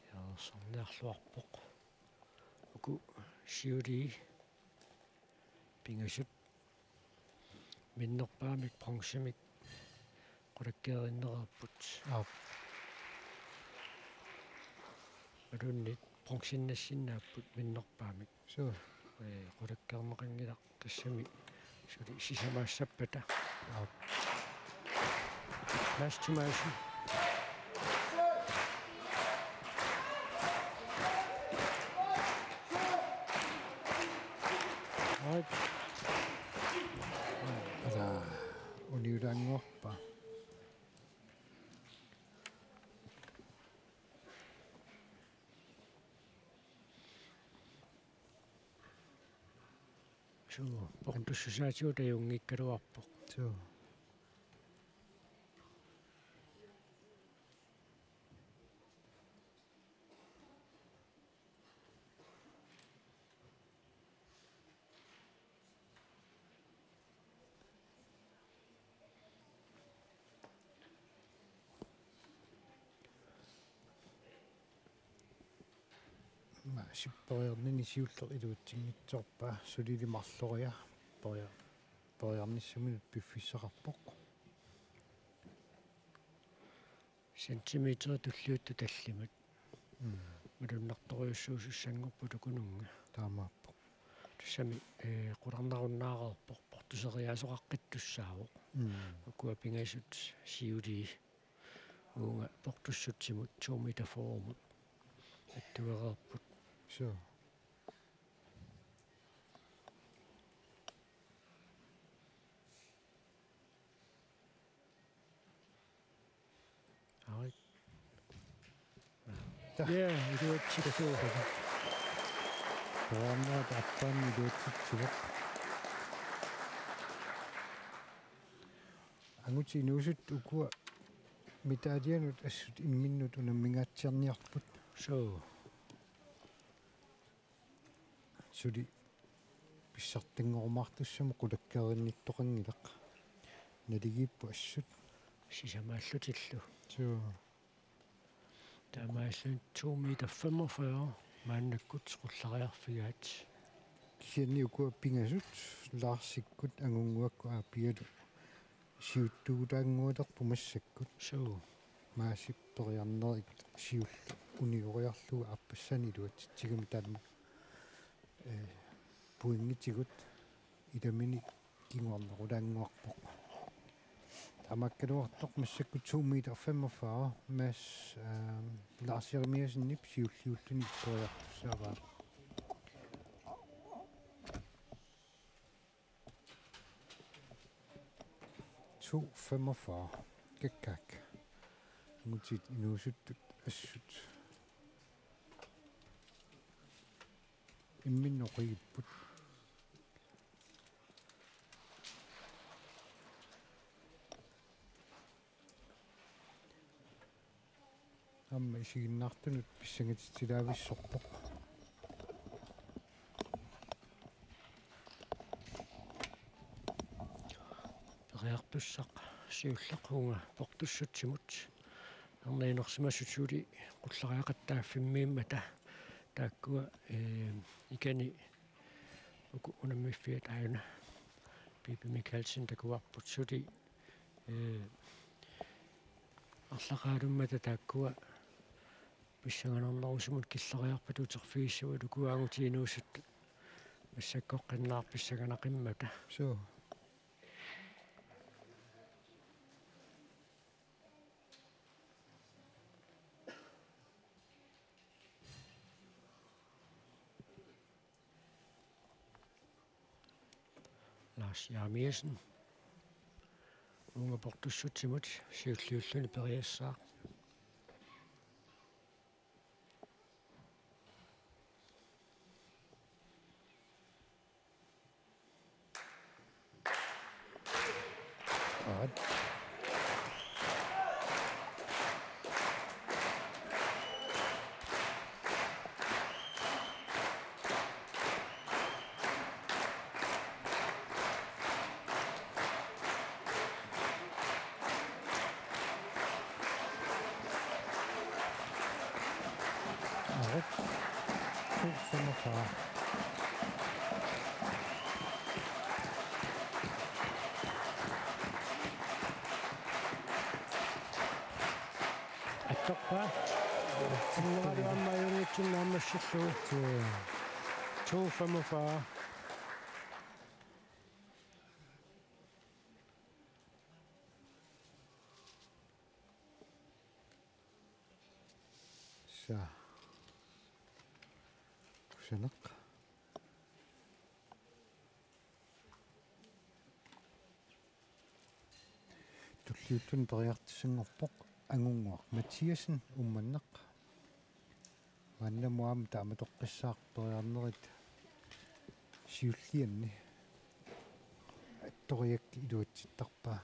Piareersarniarluarpoq. Uku siulii pingasut minnerpaamik bronzemik qulakkeerinnereerput. Aap. Imaluunniit bronzennassinnaavaat minnerpaamik. Suu. Ee, qulakkeerneqanngilaq tassami suli sisamaassappata. Aap. Mads Thomassen. Right. Ata, uniulaannguarpa. Suu, portussusaatigut ajunngikkaluarpoq. Suu. Aamma sipperiarnini siulleq iluatsinngitsoorpaa sulili marloria peria-, periarnissaminut piffissaqarpoq. Centimeter tulliuttoq tallimat. Mm. Malunnartorujussuusussanngorput ukununnga. Taamaappoq. Tassami, ee, qularnarunnaareerpoq, portuseriaasoqaqqittussaavoq. Mm. Ukua pingasut siulii uunga portussutsimut to meter fyrremut attuereerput. Suu. Arit. Ja, iluatsitsivoq. Taanna taappaani iluatsitsivoq. Angutit inuusuttut ukua medaljanut assut imminnut unammingaatsiarniarput. Suu. Suli pissartanngorumaartussamut qulakkeerinnittoqanngilaq. Naligiipput assut. Sisamaallutillu. Suu. Taamaalilluni to meter femogfyrre maannakkut qullariarfigaat. Kisianni ukua pingasut Larsikkut Angunnguakkut Aapialu siuttuutaanngualerput massakkut. Suu. Maasi periarnerit siulleq unioriarlugu aappassaani iluatsitsigami taanna. Ee, pointigut ilamini kinguarnerulaannguarpoq. Taamaakkaluartoq massakkut to meter femogfyrre, Mads, ehm, Lars Jeremiassenip siulliulluni periartussaavaa. To femogfyrre. Kakkaak. Angutit inuusuttut assut. Imminnut oqigipput. Aamma isiginnaartunut pissangatitsilaavissorpoq. Periartussaq siulleq uunga portussutsimut. Erniinersimasut suli qullariaqattaaffimmiimmata taakkua, ee, ikani uku unammiffiat aajuna Pipi Mikaelsen takuarput suli, ee, arlaqaalummata taakkua pissanganarnerusumut killeriarpat uterfigissavat ukua angutit inuusuttut massakkoqqinnaaq pissanganaqimmata. Suu. Lars Jeremiassen. Uunga portussutsimut siulliulluni periassaaq. Aat. Aat. To femogfyrre. Attorpaa. Sinnerali aamma ajunngitsunnut naammassillugu. To femogfyrre. Saa. Kusanaq. Tulliulluni periartussanngorpoq Angunnguaq Mathiassen Uummannaq. Maannamut aamma taamatoqqissaaq periarnerit siullianni. Attoriak iluatsittarpaa.